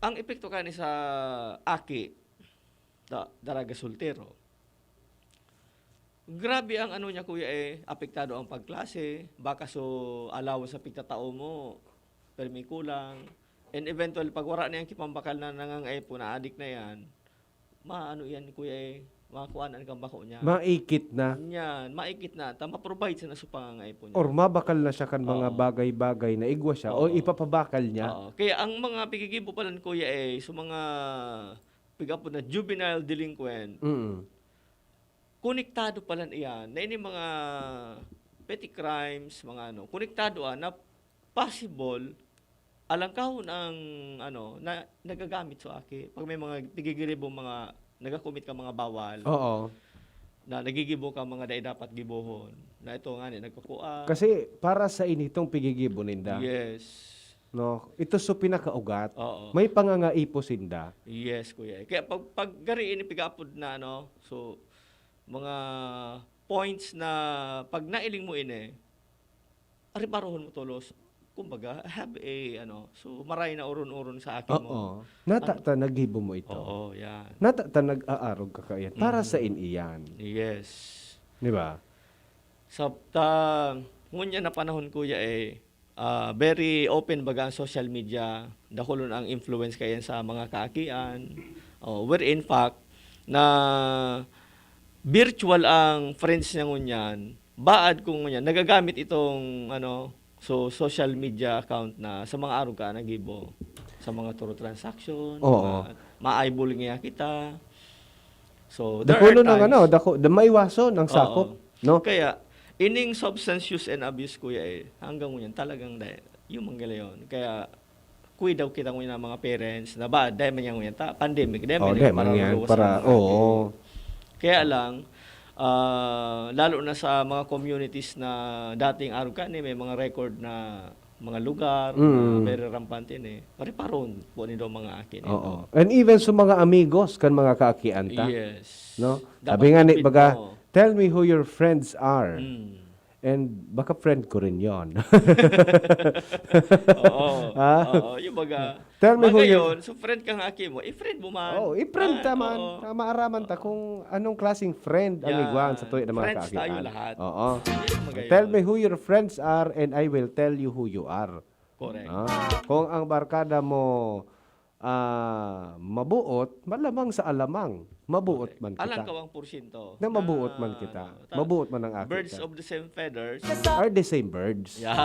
ang epekto kani sa aki, da-, daraga soltero. Grabe ang ano niya, Kuya, eh, apektado ang pagklase, baka so allowance sa pigtatao mo, permi kulang. And eventually, pag wara na yan kipambakal na nangangaipo na adik na yan, maano yan, Kuya, eh, makuhaan kang bako niya. Maikit na. Yan, maikit na. Ta, ma-provide sa naso pangangaipo niya. Or mabakal na siya kan mga Oo. bagay-bagay na igwa siya o Oo. ipapabakal niya. Oo. Kaya ang mga pigigibo pala ni Kuya, eh, sa mga pigapod na juvenile delinquent, Mm. konektado pala iyan na ini mga petty crimes, mga ano, konektado, ah, na possible, alangkahon ang, ano, na nagagamit sa aki. Pag may mga pigigiribong mga nagakumit ka mga bawal, Oo. na nagigibo ka mga dai dapat gibohon, na ito nga ni, nagkukua. Kasi para sa initong pigigibo ninda. Yes. No? Ito so pinakaugat. Oo. May pangangaipo sinda. Yes, Kuya. Kaya pag, pag gari ini pigapod na, ano, so, mga points na pag nailing mo ini, reparohon mo tolos. Kumbaga, I have a, ano, so, maray na oron-oron sa aki mo. Oo. Nata Ang ta naggibo mo ito. Oo, yan. Nata ta nag-aarog ka kaiyan. Para sa Mhm. in iyan. Yes. Di ba? Sa ta, ngunyan na panahon, kuya, eh, ah, very open baga ang social media. Dakulon ang influence kaiyan sa mga kaakian. Oh, where in fact, na virtual ang friends niya ngunyan. Baad kung ngunyan, nagagamit itong, ano, so, social media account na sa mga arog ka naggibo. Sa mga through transaction, Oo. ma-, ma-eyeball niya kita. So, there are Dakulo ng ano, times dako, da, maiwason ang sakop, Oo. no? Kaya, ining substance use and abuse, kuya, eh, hanggang ngunyan, talagang dahil, yung mga galayon. Kaya, kuidaw kita ngunyan ng mga parents, na ba, dahil man yan ngunyan, ta, pandemic, dahil Oh, man dahil yan, parang man yan, luwas para, na mga aki. Oo. Kaya lang, ah, lalo na sa mga communities na dating arog ka ni, may mga record na mga lugar, na Mm. very rampante ni, pare paron po ni daw mga aki nito. Oo. And even sa mga amigos kan mga kaakian ta. Yes. No? Dapat Sabi nga ni, gupit baga, mo. "Tell me who your friends are." Mm. And baka friend ko rin yon. Oo. Ah? Oo. Yung baga, Tell me who you- magayon, so friend kang aki mo, i-friend mo man. Oh, i-friend Ah, ta man. Oo. Ah, maaraman ta kung anong klaseng friend ang Yan. igwaan sa tuyo ng mga Friends kaakian. Tayo lahat. Oo. Yun ang magayon. "Tell me who your friends are and I will tell you who you are." Correct. Ah, kung ang barkada mo ah, mabuot, malamang sa alamang, mabuot man kita. Alang kawang porsyento. Na mabuot man kita. Ano, ta- Mabuot man ang aki Birds ka. Of the same feathers. Are the same birds. Yeah.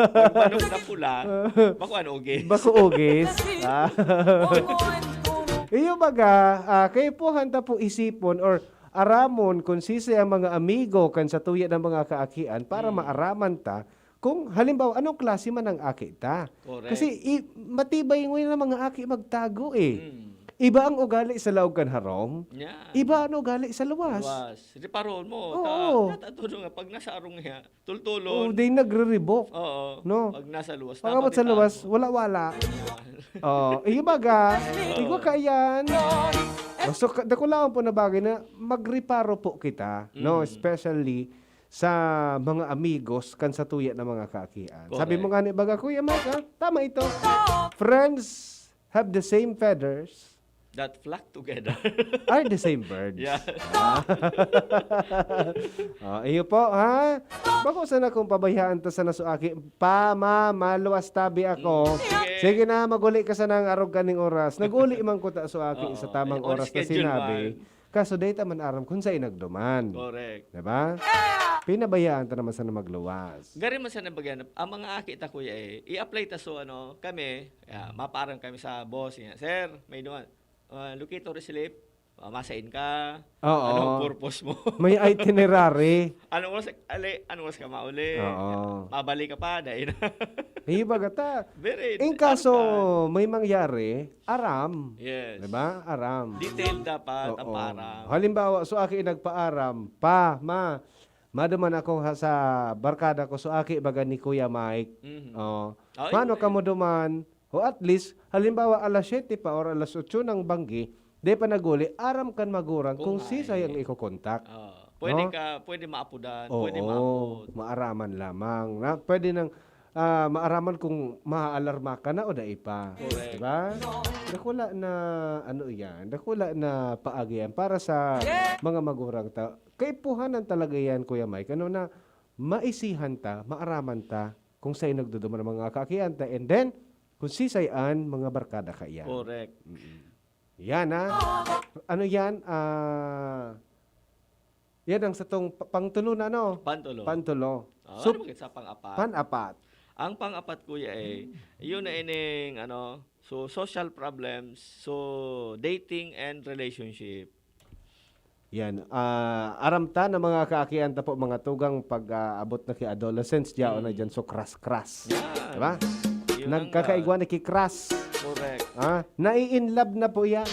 Pag manok na pula, bako ano, ugis. Bako ugis. Ah. Iyo baga, ah, kaipuhan ta po isipon or aramon kung sisay ang mga amigo kan sa tuya ng mga kaakian para Mm. maaraman ta kung halimbawa anong klase man ang aki ta. Correct. Kasi i, matibay ngayon ang mga aki magtago eh. Mm. Iba ang ugali sa laog kan harong, Yan. Iba ang ugali sa luwas. Luwas. Reparon mo. Oo. Ta, ta, ta, nga, pag nasa arong niya, Oh, tultulon. They nagre-revoke. Oo. No? Pag nasa luwas. Pag-abot sa napapitago. luwas, wala-wala. Yan. Oh, iyo baga, Oo. igwa ka yan. So, ka- dakulaon po na bagay na magreparo po kita, no? Mm. Especially sa mga amigos kan sa tuya ng mga kaakian. Sabi Correct. Mo nga ni baga, Kuya Mike, ha? Tama ito. Friends have the same feathers That flock together. Are the same birds. Yeah. Ah. Oh, iyo po, ha? Bako sana kung pabayaan ta sana so aki, pa, ma, maluwas tabi ako. Mm, sige. Sige na, maguli ka sana ang arog kaning oras. Naguli man ko ta so aki Oo, sa tamang on oras na schedule sinabi. man. Kaso dahil ta man aram kung saan nagduman. Correct. Diba? Pinabayaan ta naman sana magluwas. Gari man sana bagyan, ang mga aki ta, kuya, eh, i-apply ta so, ano, kami, ah, mapaarang kami sa boss niya. Sir, may duman, ah, locator slip, ah, masain ka, Oo. Anong purpose mo? May itinerary. Anong oras, ali, anong oras ka mauli? Oo. Mabalik ka pa, dahil na. Iyo baga ta. Very In kaso, target. May mangyari, aram. Yes. Diba? Aram. Detail dapat ang Oo. paaram. Halimbawa, so aki nagpaaram, pa, ma, maduman ako ha, sa barkada ko, so aki baga ni Kuya Mike. Mhm. Oh. Oh, Mano yun. Ka mo duman? O at least, halimbawa, alas siyete pa or alas otso ng banggi, di pa naguli, aram kan magurang kung, Kung sisay hay. Ang ikokontak. Oh. Pwede No? ka, pwede maapudan, Oo, pwede maapod. Maaraman lamang. Na, pwede nang ah, maaraman kung maaalarma ka na o dai pa. Correct. Diba? Dakula na, ano yan, dakula na paagi yan para sa mga magurang ta. Kaipuhanan talaga yan, Kuya Mike. Ano na, maisihan ta, maaraman ta, kung sa'yo nagduduman ang mga kaakian ta. And then, kung sisay an mga barkada ka yan. Correct. Mm-mm. Yan, ha? Ano yan? Ah, yan ang satong pa- pangtulo na, no? Pantulo. Pantulo. Oh, So, ano ba sa pang-apat? Pan-apat. Ang pang-apat, kuya, eh, yun na ining, ano, so, social problems, so, dating and relationship. Yan. Ah, aram ta na mga kaakian ta po, mga tugang pag-aabot na ki adolescence, diyaon na Mm. dyan, so kras-kras. Yan. Diba? Yun ang Nagkakaigwa na ki kras. Correct. Ah, nai-in love na po yan.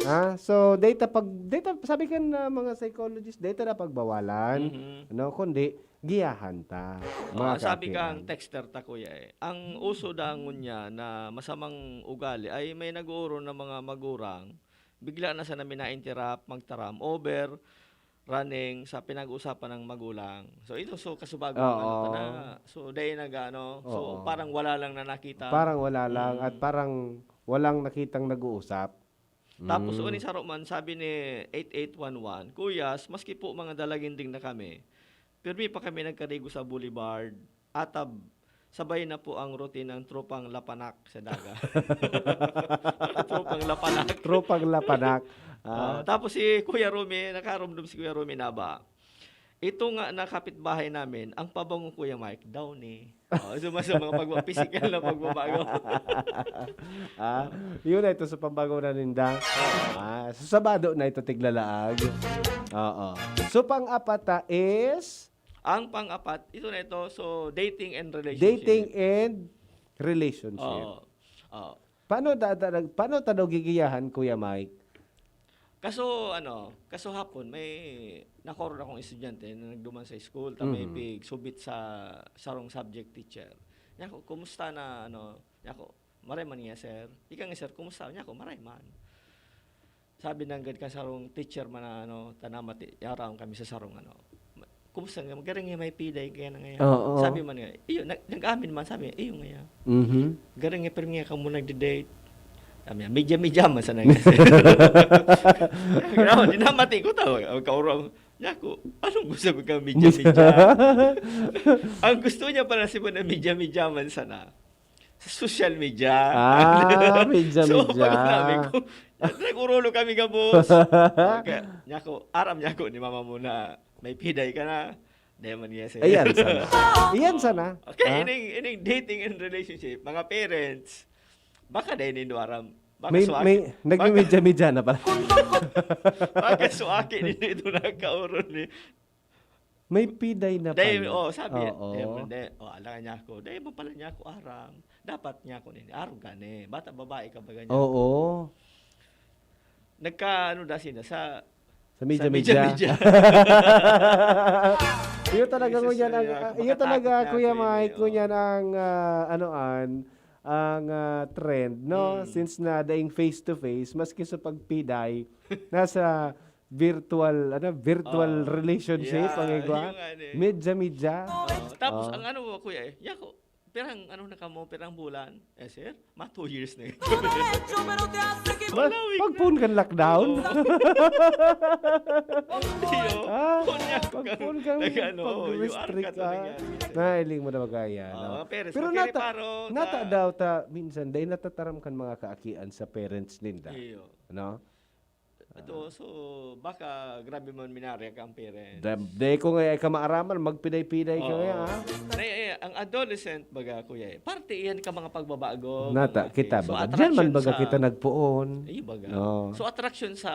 Ah, so, data pag, data, sabi ka na mga psychologist, data na pagbawalan. Mhm. No, kundi, giyahan ta. Oh, Mga ang sabi kaakian. Kang texter ta, kuya, eh. Ang uso dangon niya na masamang ugali ay may nag-uuro na mga magurang, bigla na sana mina-interrupt, magtaram, over, running sa pinag-uusapan ng magulang. So, ito, so, kasubago ng ano ka na. Oo. So, dahil nag-ano, so, Oo. parang wala lang na nakita. Parang wala lang at Mm. parang walang nakitang nag-uusap. Tapos, Mm. uni saro man, sabi ni eight eight one one, "Kuyas, maski po mga dalaginding na kami, pirmi pa kami nagkarigo sa boulevard. Atab, sabay na po ang routine ng tropang lapanak sa daga." Tropang lapanak. Tropang lapanak. Ah, Ah, tapos si Kuya Romy, nakarumdom si Kuya Romy na ba? "Ito nga na kapitbahay namin, ang pabango, Kuya Mike, daw ni." Oh, so, mas mga pagwa-, physical na pagbabago. ah, yun na ito sa pambango na ninda. Ah, so Sabado na ito tiglalaag. Oo. So pang-apat ta is Ang pang-apat, ito na ito, so dating and relationship. Dating and relationship. Oo. Oo. Paano da, da, paano ta daw gigiyahan, Kuya Mike? Kaso ano, kaso hapon may nakoron akong estudyante na nagduman sa school, ta may Mhm. pig-submit sa sarong subject teacher. Niya ako, "Kumusta na ano?" Niya ako, "Maray man niya, sir." "Ika nga, sir, kumusta?" Niya ako, "Maray man." Sabi nanggad kan sarong teacher man na ano, tanamat, yaon kami sa sarong ano. "Kumusta nga? Garing nga may piday kaya na ngayon." Oo. Sabi man nga, iyo, nag- nag-amin man, sabi, iyo nga yan. Mhm. "Garing nga, pero nga kamo nagde-date." Sabi niya, "Media-media man sa nangyari." Grabe, dinamati ko tao. Ang kaurang niya ako, "Anong gusto mo kang media-media?" Ang gusto niya pala si na media-media man sana. Sa social media. Ah, media-media. So, pag sinabi ko, "Nag-urulo kami ka, boss." Okay. Niya ako, "Aram niya ako ni mama mo na may piday ka na." Di man niya siya. Ayan sana. Ayan sana. Okay, Ah? ining, ining dating and relationship, mga parents, baka dahil nindo aram. Baka May, suaki. may, Baka, nagme-media-media na pala. baka suaki nindo ito nagkauron ni. May piday na Dahil, pala. Oh, sabi, Oo. Eh, hindi, oh, alangan niya ako. Dahil mo pala niya ako aram. Dapat niya ako nini. Aram ka ni. Bata babae ka ba ganyan? Oo. Nagka, ano na sila, sa Sa media-media. media-media. Iyo talaga Jesus, ngunyan ang, Maria, ah, iyo talaga, makatakot na Kuya ako, Mike, eh, ngunyan ang, ah, ano an, ang ah, trend, no? Mm. Since na daing face-to-face, maski sa pagpiday, nasa virtual, ano, virtual Oo. relationship, Yeah, ang igwa. Yung ano, eh. Media-media. Oo. Tapos, Oo. Ang ano, Kuya, eh, yako, pirang ano na kamo, pirang bulan? Eh, sir, mga two years na yun. Ba, pag-phone kan lockdown? Iyo, Ah, phone niya ako pag kang phone kang nag-ano, pag-restrict, U R ka to ah. nangyari. Nahiling mo na magaya, Oo, no? Mga parents, Pero magkiri nata-, paro, nata ta- daw ta, minsan, dahil natataram kan mga kaakian sa parents ninda. Iyo. No? Ito, so, baka grabe man minarya kang parents. Dam-, dahil ko nga ay kamaaraman, magpiday-piday ka Oo. nga, ha? Na, eh, ang adolescent, baga, Kuya, eh, parte iyan ka mga pagbabago. Nata, mga kita things. So, baga. Diyan man attraction baga sa kita nagpoon. Iyo, baga. Oo. So, attraction sa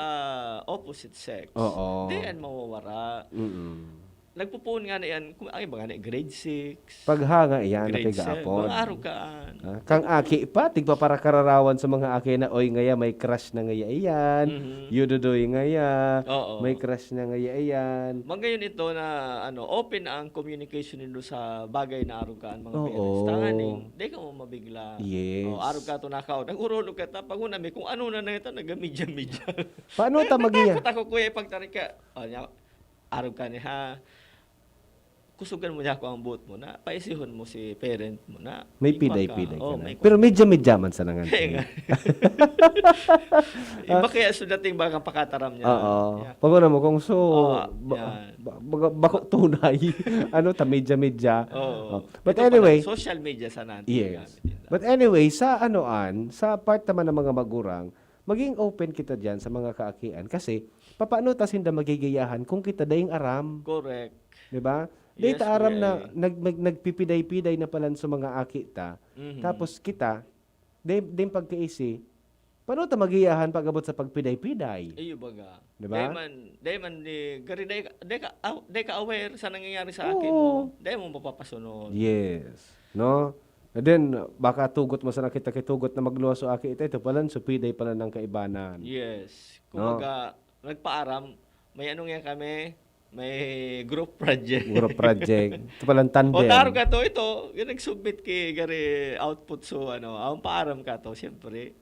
opposite sex. Oo. Di yan mawawara. Mm-mm. Nagpupuon nga na yan, kung, ay, baga na, grade six. Paghanga iyan, Grade nakigapon. seven. Mga arukaan. Ah, kang aki pa, tigpaparakararawan sa mga aki na, "Oy, ngaya, may crush na ngaya iyan. Mhm. Yududoy ngaya, Oo. may crush na ngaya iyan." Magayon ito na, ano, open ang communication nindo sa bagay na arukaan, mga Oo. parents. Tanganing, di ka mo mabigla. Yes. O, arog ka to, nakaw. Nag-urulog ka, tapag una, may kung ano na na ito, nagamidya-midya. Paano ta magiya? Takot ako, Kuya, pagtarik ka. O, niya, arog ka ni, ha? Kusugan mo niya ako ang buot mo na, paisihon mo si parent mo na. May Iba ka. piday-piday ka Oh, na. may Pero medya-medya man sa nangan. Kaya nga. Iba kaya sa dating baka pakataram niya. Oo. Yeah. Pag una mo, kung so, Oo, ba- yan. ba- baga- bako tunay. Ano, ta medya-medya. Oo. Oh. But Ito pala, anyway, social media sa nanti yes. gamit nila. But anyway, sa ano an, sa part naman ng mga magurang, maging open kita diyan sa mga kaakian. Kasi, papaano ta sinda magigiyahan kung kita daing aram? Correct. Di ba? Di Yes, ta aram Kuya na eh. nag, nag, nagpipiday-piday na palan sa mga aki ta. Mhm. Tapos kita, di, di pagkaisi, paano ta magiyahan pag-abot sa pagpiday-piday? Iyo baga. Di ba? Dahil man, dahil man ni, gari, dahil ka, dahil ka, aw- dahil ka aware sa nangyayari sa akin Oo. mo. Dahil mo mapapasunod. Yes. No? And then, baka tugot mo sana kita kay tugot na magluwas o aki ito, ito palan, so piday pala ng kaibanan. Yes. No? Kumbaga, nagpaaram, may ano nga kami, may group project. Group project. Ito palang tandem. O, taro ka to, ito, yung nag-submit kay gari output, so ano, ang paaram ka to, siyempre.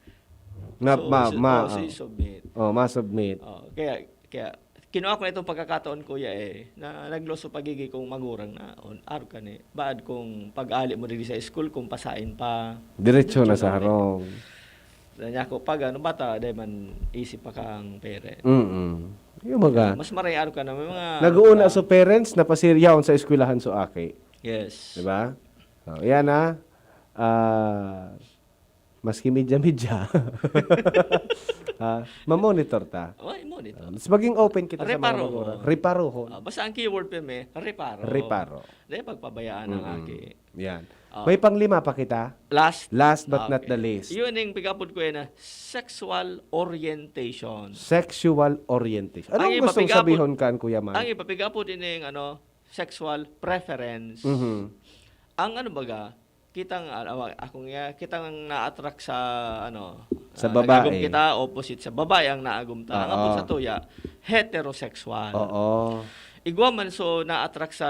Na, So, ma, so, ma, oh, so oh. i-submit. Oh, ma-submit. Oh, kaya, kaya, kinuha ko na itong pagkakataon, kuya, eh, na nagluwas sa pagiging kong magurang na, on, arog ka ni, baad kung pag-ali mo diri sa school, kung pasain pa, Diretso na diretso sa na ulit. harong. Na niya ako, pag ano, bata, dahil man isip pa kang parent. Mm-mm. Yung mga, Mas maray, arog ka na, may mga... nag-uuna ah, sa parents, napasiryaon sa eskwelahan sa aki. Yes. Di ba? Oh, yan ha. Ah, maski media-media. Ah, mamonitor ta. Oh, monitor. Ah, mas maging open kita sa mga Reparohon. magurang. Reparohon. Ah, basta ang keyword pa may reparo. Reparo. Dahil pagpabayaan ang Mm-mm. aki. Yan. Ah. May panglima pa kita. Last. Last but not Okay. The list. Yun yung pigapod ko yan na sexual orientation. Sexual orientation. Anong Ang iba gustong pigapod- sabihon kan, Kuya Man? Ang iba pigapod ini yung ano, sexual preference. Mhm. Ang ano baga, kitang, ah, akong, ah, kitang na-attract sa ano, Sa ah, babae. nag-agom kita, opposite sa babae ang naagom ta. Ang Oo. apod sa tuya, heterosexual. Oo. Igwa man so na-attract sa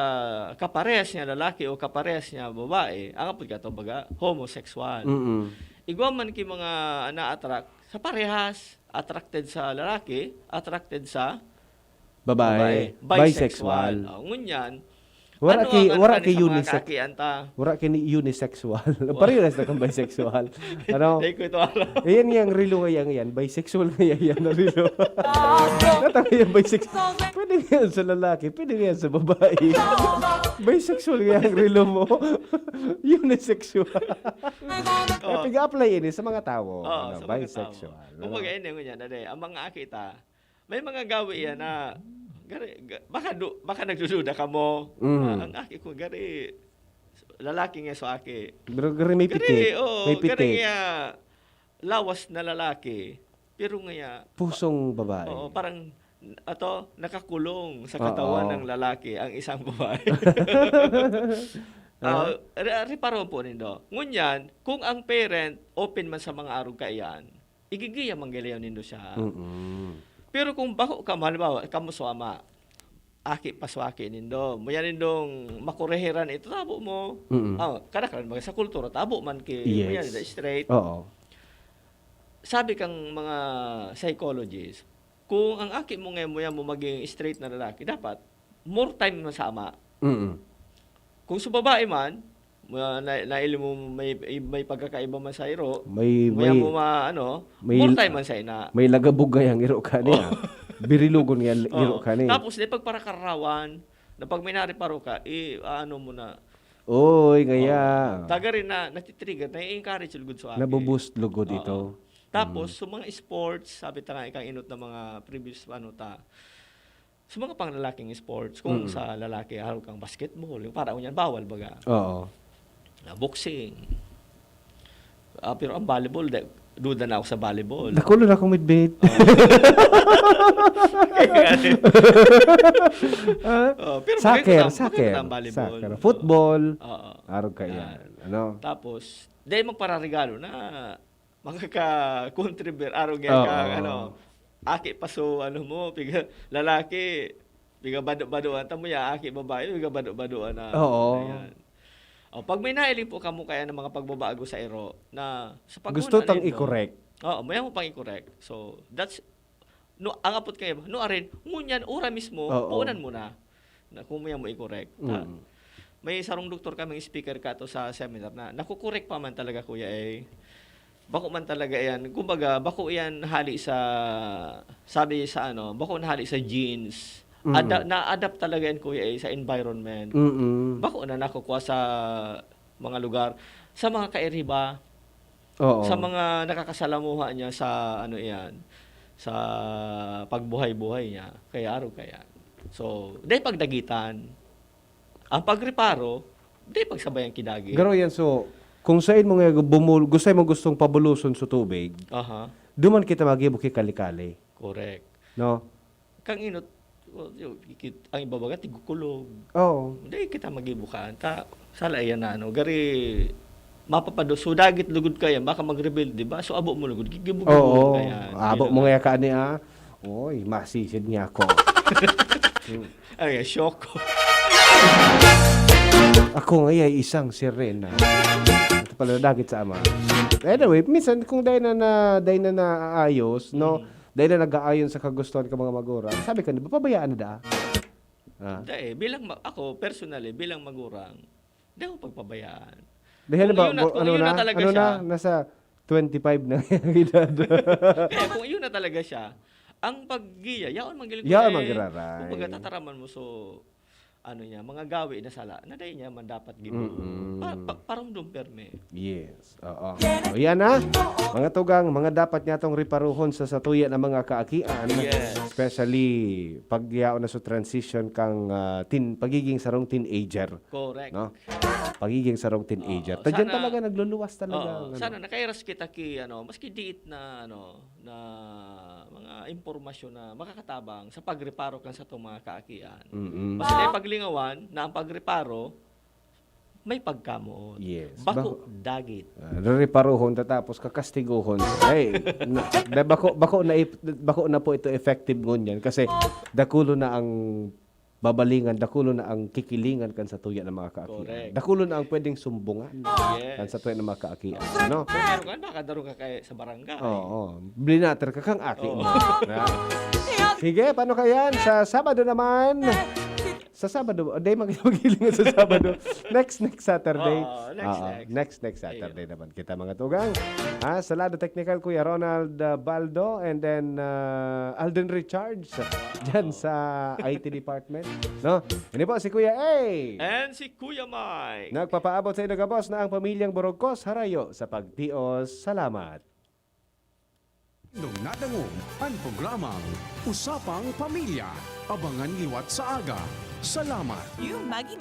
kaparehas niya lalaki o kaparehas niya babae, ang apod ka to baga, homosexual. Mm-mm. Igwa man ki mga na-attract sa parehas, attracted sa lalaki, attracted sa Babae. babae. Bisexual. Oh, ngunyan, Wala ano ki, ang wala ano ki sa mga unisex. Kakian ta? Wala ki ni unisexual. Pareho na sa kang bisexual. Ano? Dahil ko ito alam. Ayan nga ang rilo nga yan, yan. Bisexual nga yan, yan na rilo. Natawag yung bisexual. Pwede nga yan sa lalaki, pwede nga yan sa babae. Bisexual nga ang rilo mo. Unisexual. Oh. Pag-apply ini sa mga tao. Oo, ano, sa mga bisexual. Tao. Ano? Kumbaga, ini ngunyan, ano eh, ang mga aki ta, may mga gawi yan na, gari, ga- baka, du, baka nagdududa ka mo. Mm. Ah, ang aki ko, gari, lalaki nga so aki. Pero gari may Gari, pitik. oo, May gari pitik. nga lawas na lalaki. Pero nga, Pusong babae. Oo, parang, ato, nakakulong sa Oo. Katawan ng lalaki ang isang babae. Ah, re- reparo po nindo. Ngunyan, kung ang parent open man sa mga arog kaiyan, igigiya man galayon nindo siya. Mm-mm. Pero kung bako ka, halimbawa, kamo so ama, aki pa so aki nindo, muya nindong makureheran ito, tabo mo. Mm-mm. Ah, kada ka lang sa kultura, tabo man ki, Yes. muya nila straight. Oo. Sabi kang mga psychologist, kung ang aki mo ngayon, muya mo maging straight na lalaki, dapat more time mo sa ama. Mm-mm. Kung sa babae man, na, na, naili mo may, may pagkakaiba man sa iro, May, muya may, mo ma, ano, may- more time man sa ina. may lagabog nga yung iro ka niya. Birilugon nga yung iro Oo. ka niya. Tapos, di pagparakarawan, na pag may nariparo ka, i, ano mo na. Oy, ngaya. Taga rin na, natitrigger, na-encourage lugod sa aki. Nabuboost lugod Oo. ito. Tapos, sa mga sports, sabi ta nga, ikang inot na mga previous, ano ta, sa mga panglalaking sports, kung Mm. sa lalaki, araw kang basketball, yung parang yan, bawal baga. Oo. Ah, boxing. Ah, pero ang volleyball, da, duda na ako sa volleyball. Nakulo na akong midbit. Ah? Oh, pero Soccer, maganda, soccer. Maganda ang volleyball. Soccer. Football. Oo. Arog ka Ah. yan. Ano? Tapos, dahil magpararegalo na, makaka-contribute, araw nga Oo. ka, ano, aki pa so, ano mo, piga, lalaki, piga bado-badoan, tamo ya, aki babae, piga bado-badoan na. Oo. Ayan. O, pag may nailing po kamo kaya ng mga pagbabago sa iro, na sa pag- Gusto tang i-correct. Oo, may mo pang i-correct. So, that's, no, ang apot kayo, no, arin, ngunyan, ora mismo, Oo. puunan mo na. Na kung may mo i-correct. Ta- Mm. May sarong doktor kaming speaker kato sa seminar na nakukorek pa man talaga, kuya, eh. Bako man talaga yan. Kumbaga, bako yan hali sa, sabi sa ano, bako na hali sa genes. Mm. Ada, na-adapt talaga yan, kuya, eh, sa environment. Mm-mm. Bako na nakukuha sa mga lugar. Sa mga kairiba, Oo. sa mga nakakasalamuha niya sa ano yan, sa pagbuhay-buhay niya. Kaya araw kaya. So, dahil pagdagitan, ang pagreparo, dahil pagsabayan kidagi. Garo yan, so, kung sain mo nga bumul, gusto mo gustong pabuluson sa tubig, Aha, duman kita magibo ki kali-kali. correct. No? Kang inot, oh, yo, kit-, ang iba baga, tigukulog. Oo. Hindi kita magibukaan. Ta, sala yan na ano, gari, mapapado. So, dagit lugod kaya, baka mag-rebuild, di ba? So, abo mo lugod, gigibo-gibo Oo. kaya. Abo Yun mo na. Nga ka niya. Uy, masisid niya ako. Ay, shock ko. Ako nga ay isang sirena. Ito pala, dagit sa ama. Anyway, minsan kung dahil na, na, dahil na naayos, no? Mm. dahil na nag-aayon sa kagustuhan ka mga magurang, sabi ka, "Di ba, pabayaan na daa?" Ah. Hindi eh. Bilang ma- ako, personally, bilang magurang, hindi ako pagpabayaan. Dahil Kung ba, yun na- kung ano yun na na, talaga ano siya, na, nasa twenty-five na yung edad. Kaya kung yun na talaga siya, ang paggiya, yaon man gili ko Yaon eh, man giraray. Kumbaga, tataraman mo, so, ano niya, mga gawi na sala, na dahil niya man dapat gibuo. Mm-mm. Pa, pa, parumdum perme. Yes. Oo. O yan na. Mga tugang, mga dapat niya tong riparuhon sa satuya na mga kaakian. Yes. Especially pag yaon na sa transition kang ah, teen, pagiging sarong teenager. Correct. No? Pagiging sarong teenager. Oo, Ta dyan sana- talaga nagluluwas talaga. Oo, ang ano. Sana nakairas kita ki ano, maski diit na ano, na mga impormasyon na makakatabang sa pagreparo kan satong mga kaakian. Mm-mm. Basta tayo paglingawan na ang pagreparo may pagkamoot. Yes. Bako Bako- dagit. Ah, rereparuhon ta tapos kakastiguhon. Ay, na, na bako bako na ip- bako na po ito effective ngunyan kasi dakulo na ang babalingan, dakulo na ang kikilingan kan satuya ng mga kaakian. Correct. Dakulo na ang pwedeng sumbungan Yes. kan satuya ng mga kaakian, no? Pero kan baka darong ka kay sa barangay. Oo. Blinatter ka kang aki Oo. mo. Ha? Sige, paano ka yan? Sa Sabado naman. Sa Sabado, day mag maghilingan sa Sabado. Next, next Saturday. Oo, next, Oo, next. next, next Saturday naman kita, mga tugang. Ha, sa lado technical, Kuya Ronald uh, Baldo, and then uh, Alden Richards, dyan sa I T department. No? Ini po si Kuya A. And si Kuya Mike. Nagpapaabot sa inyo gabos na ang pamilyang Borogkos harayo sa pagtios. Salamat. Nung nadangog an programang Usapang Pamilya, abangan liwat sa aga. Salamat! Yung Maggi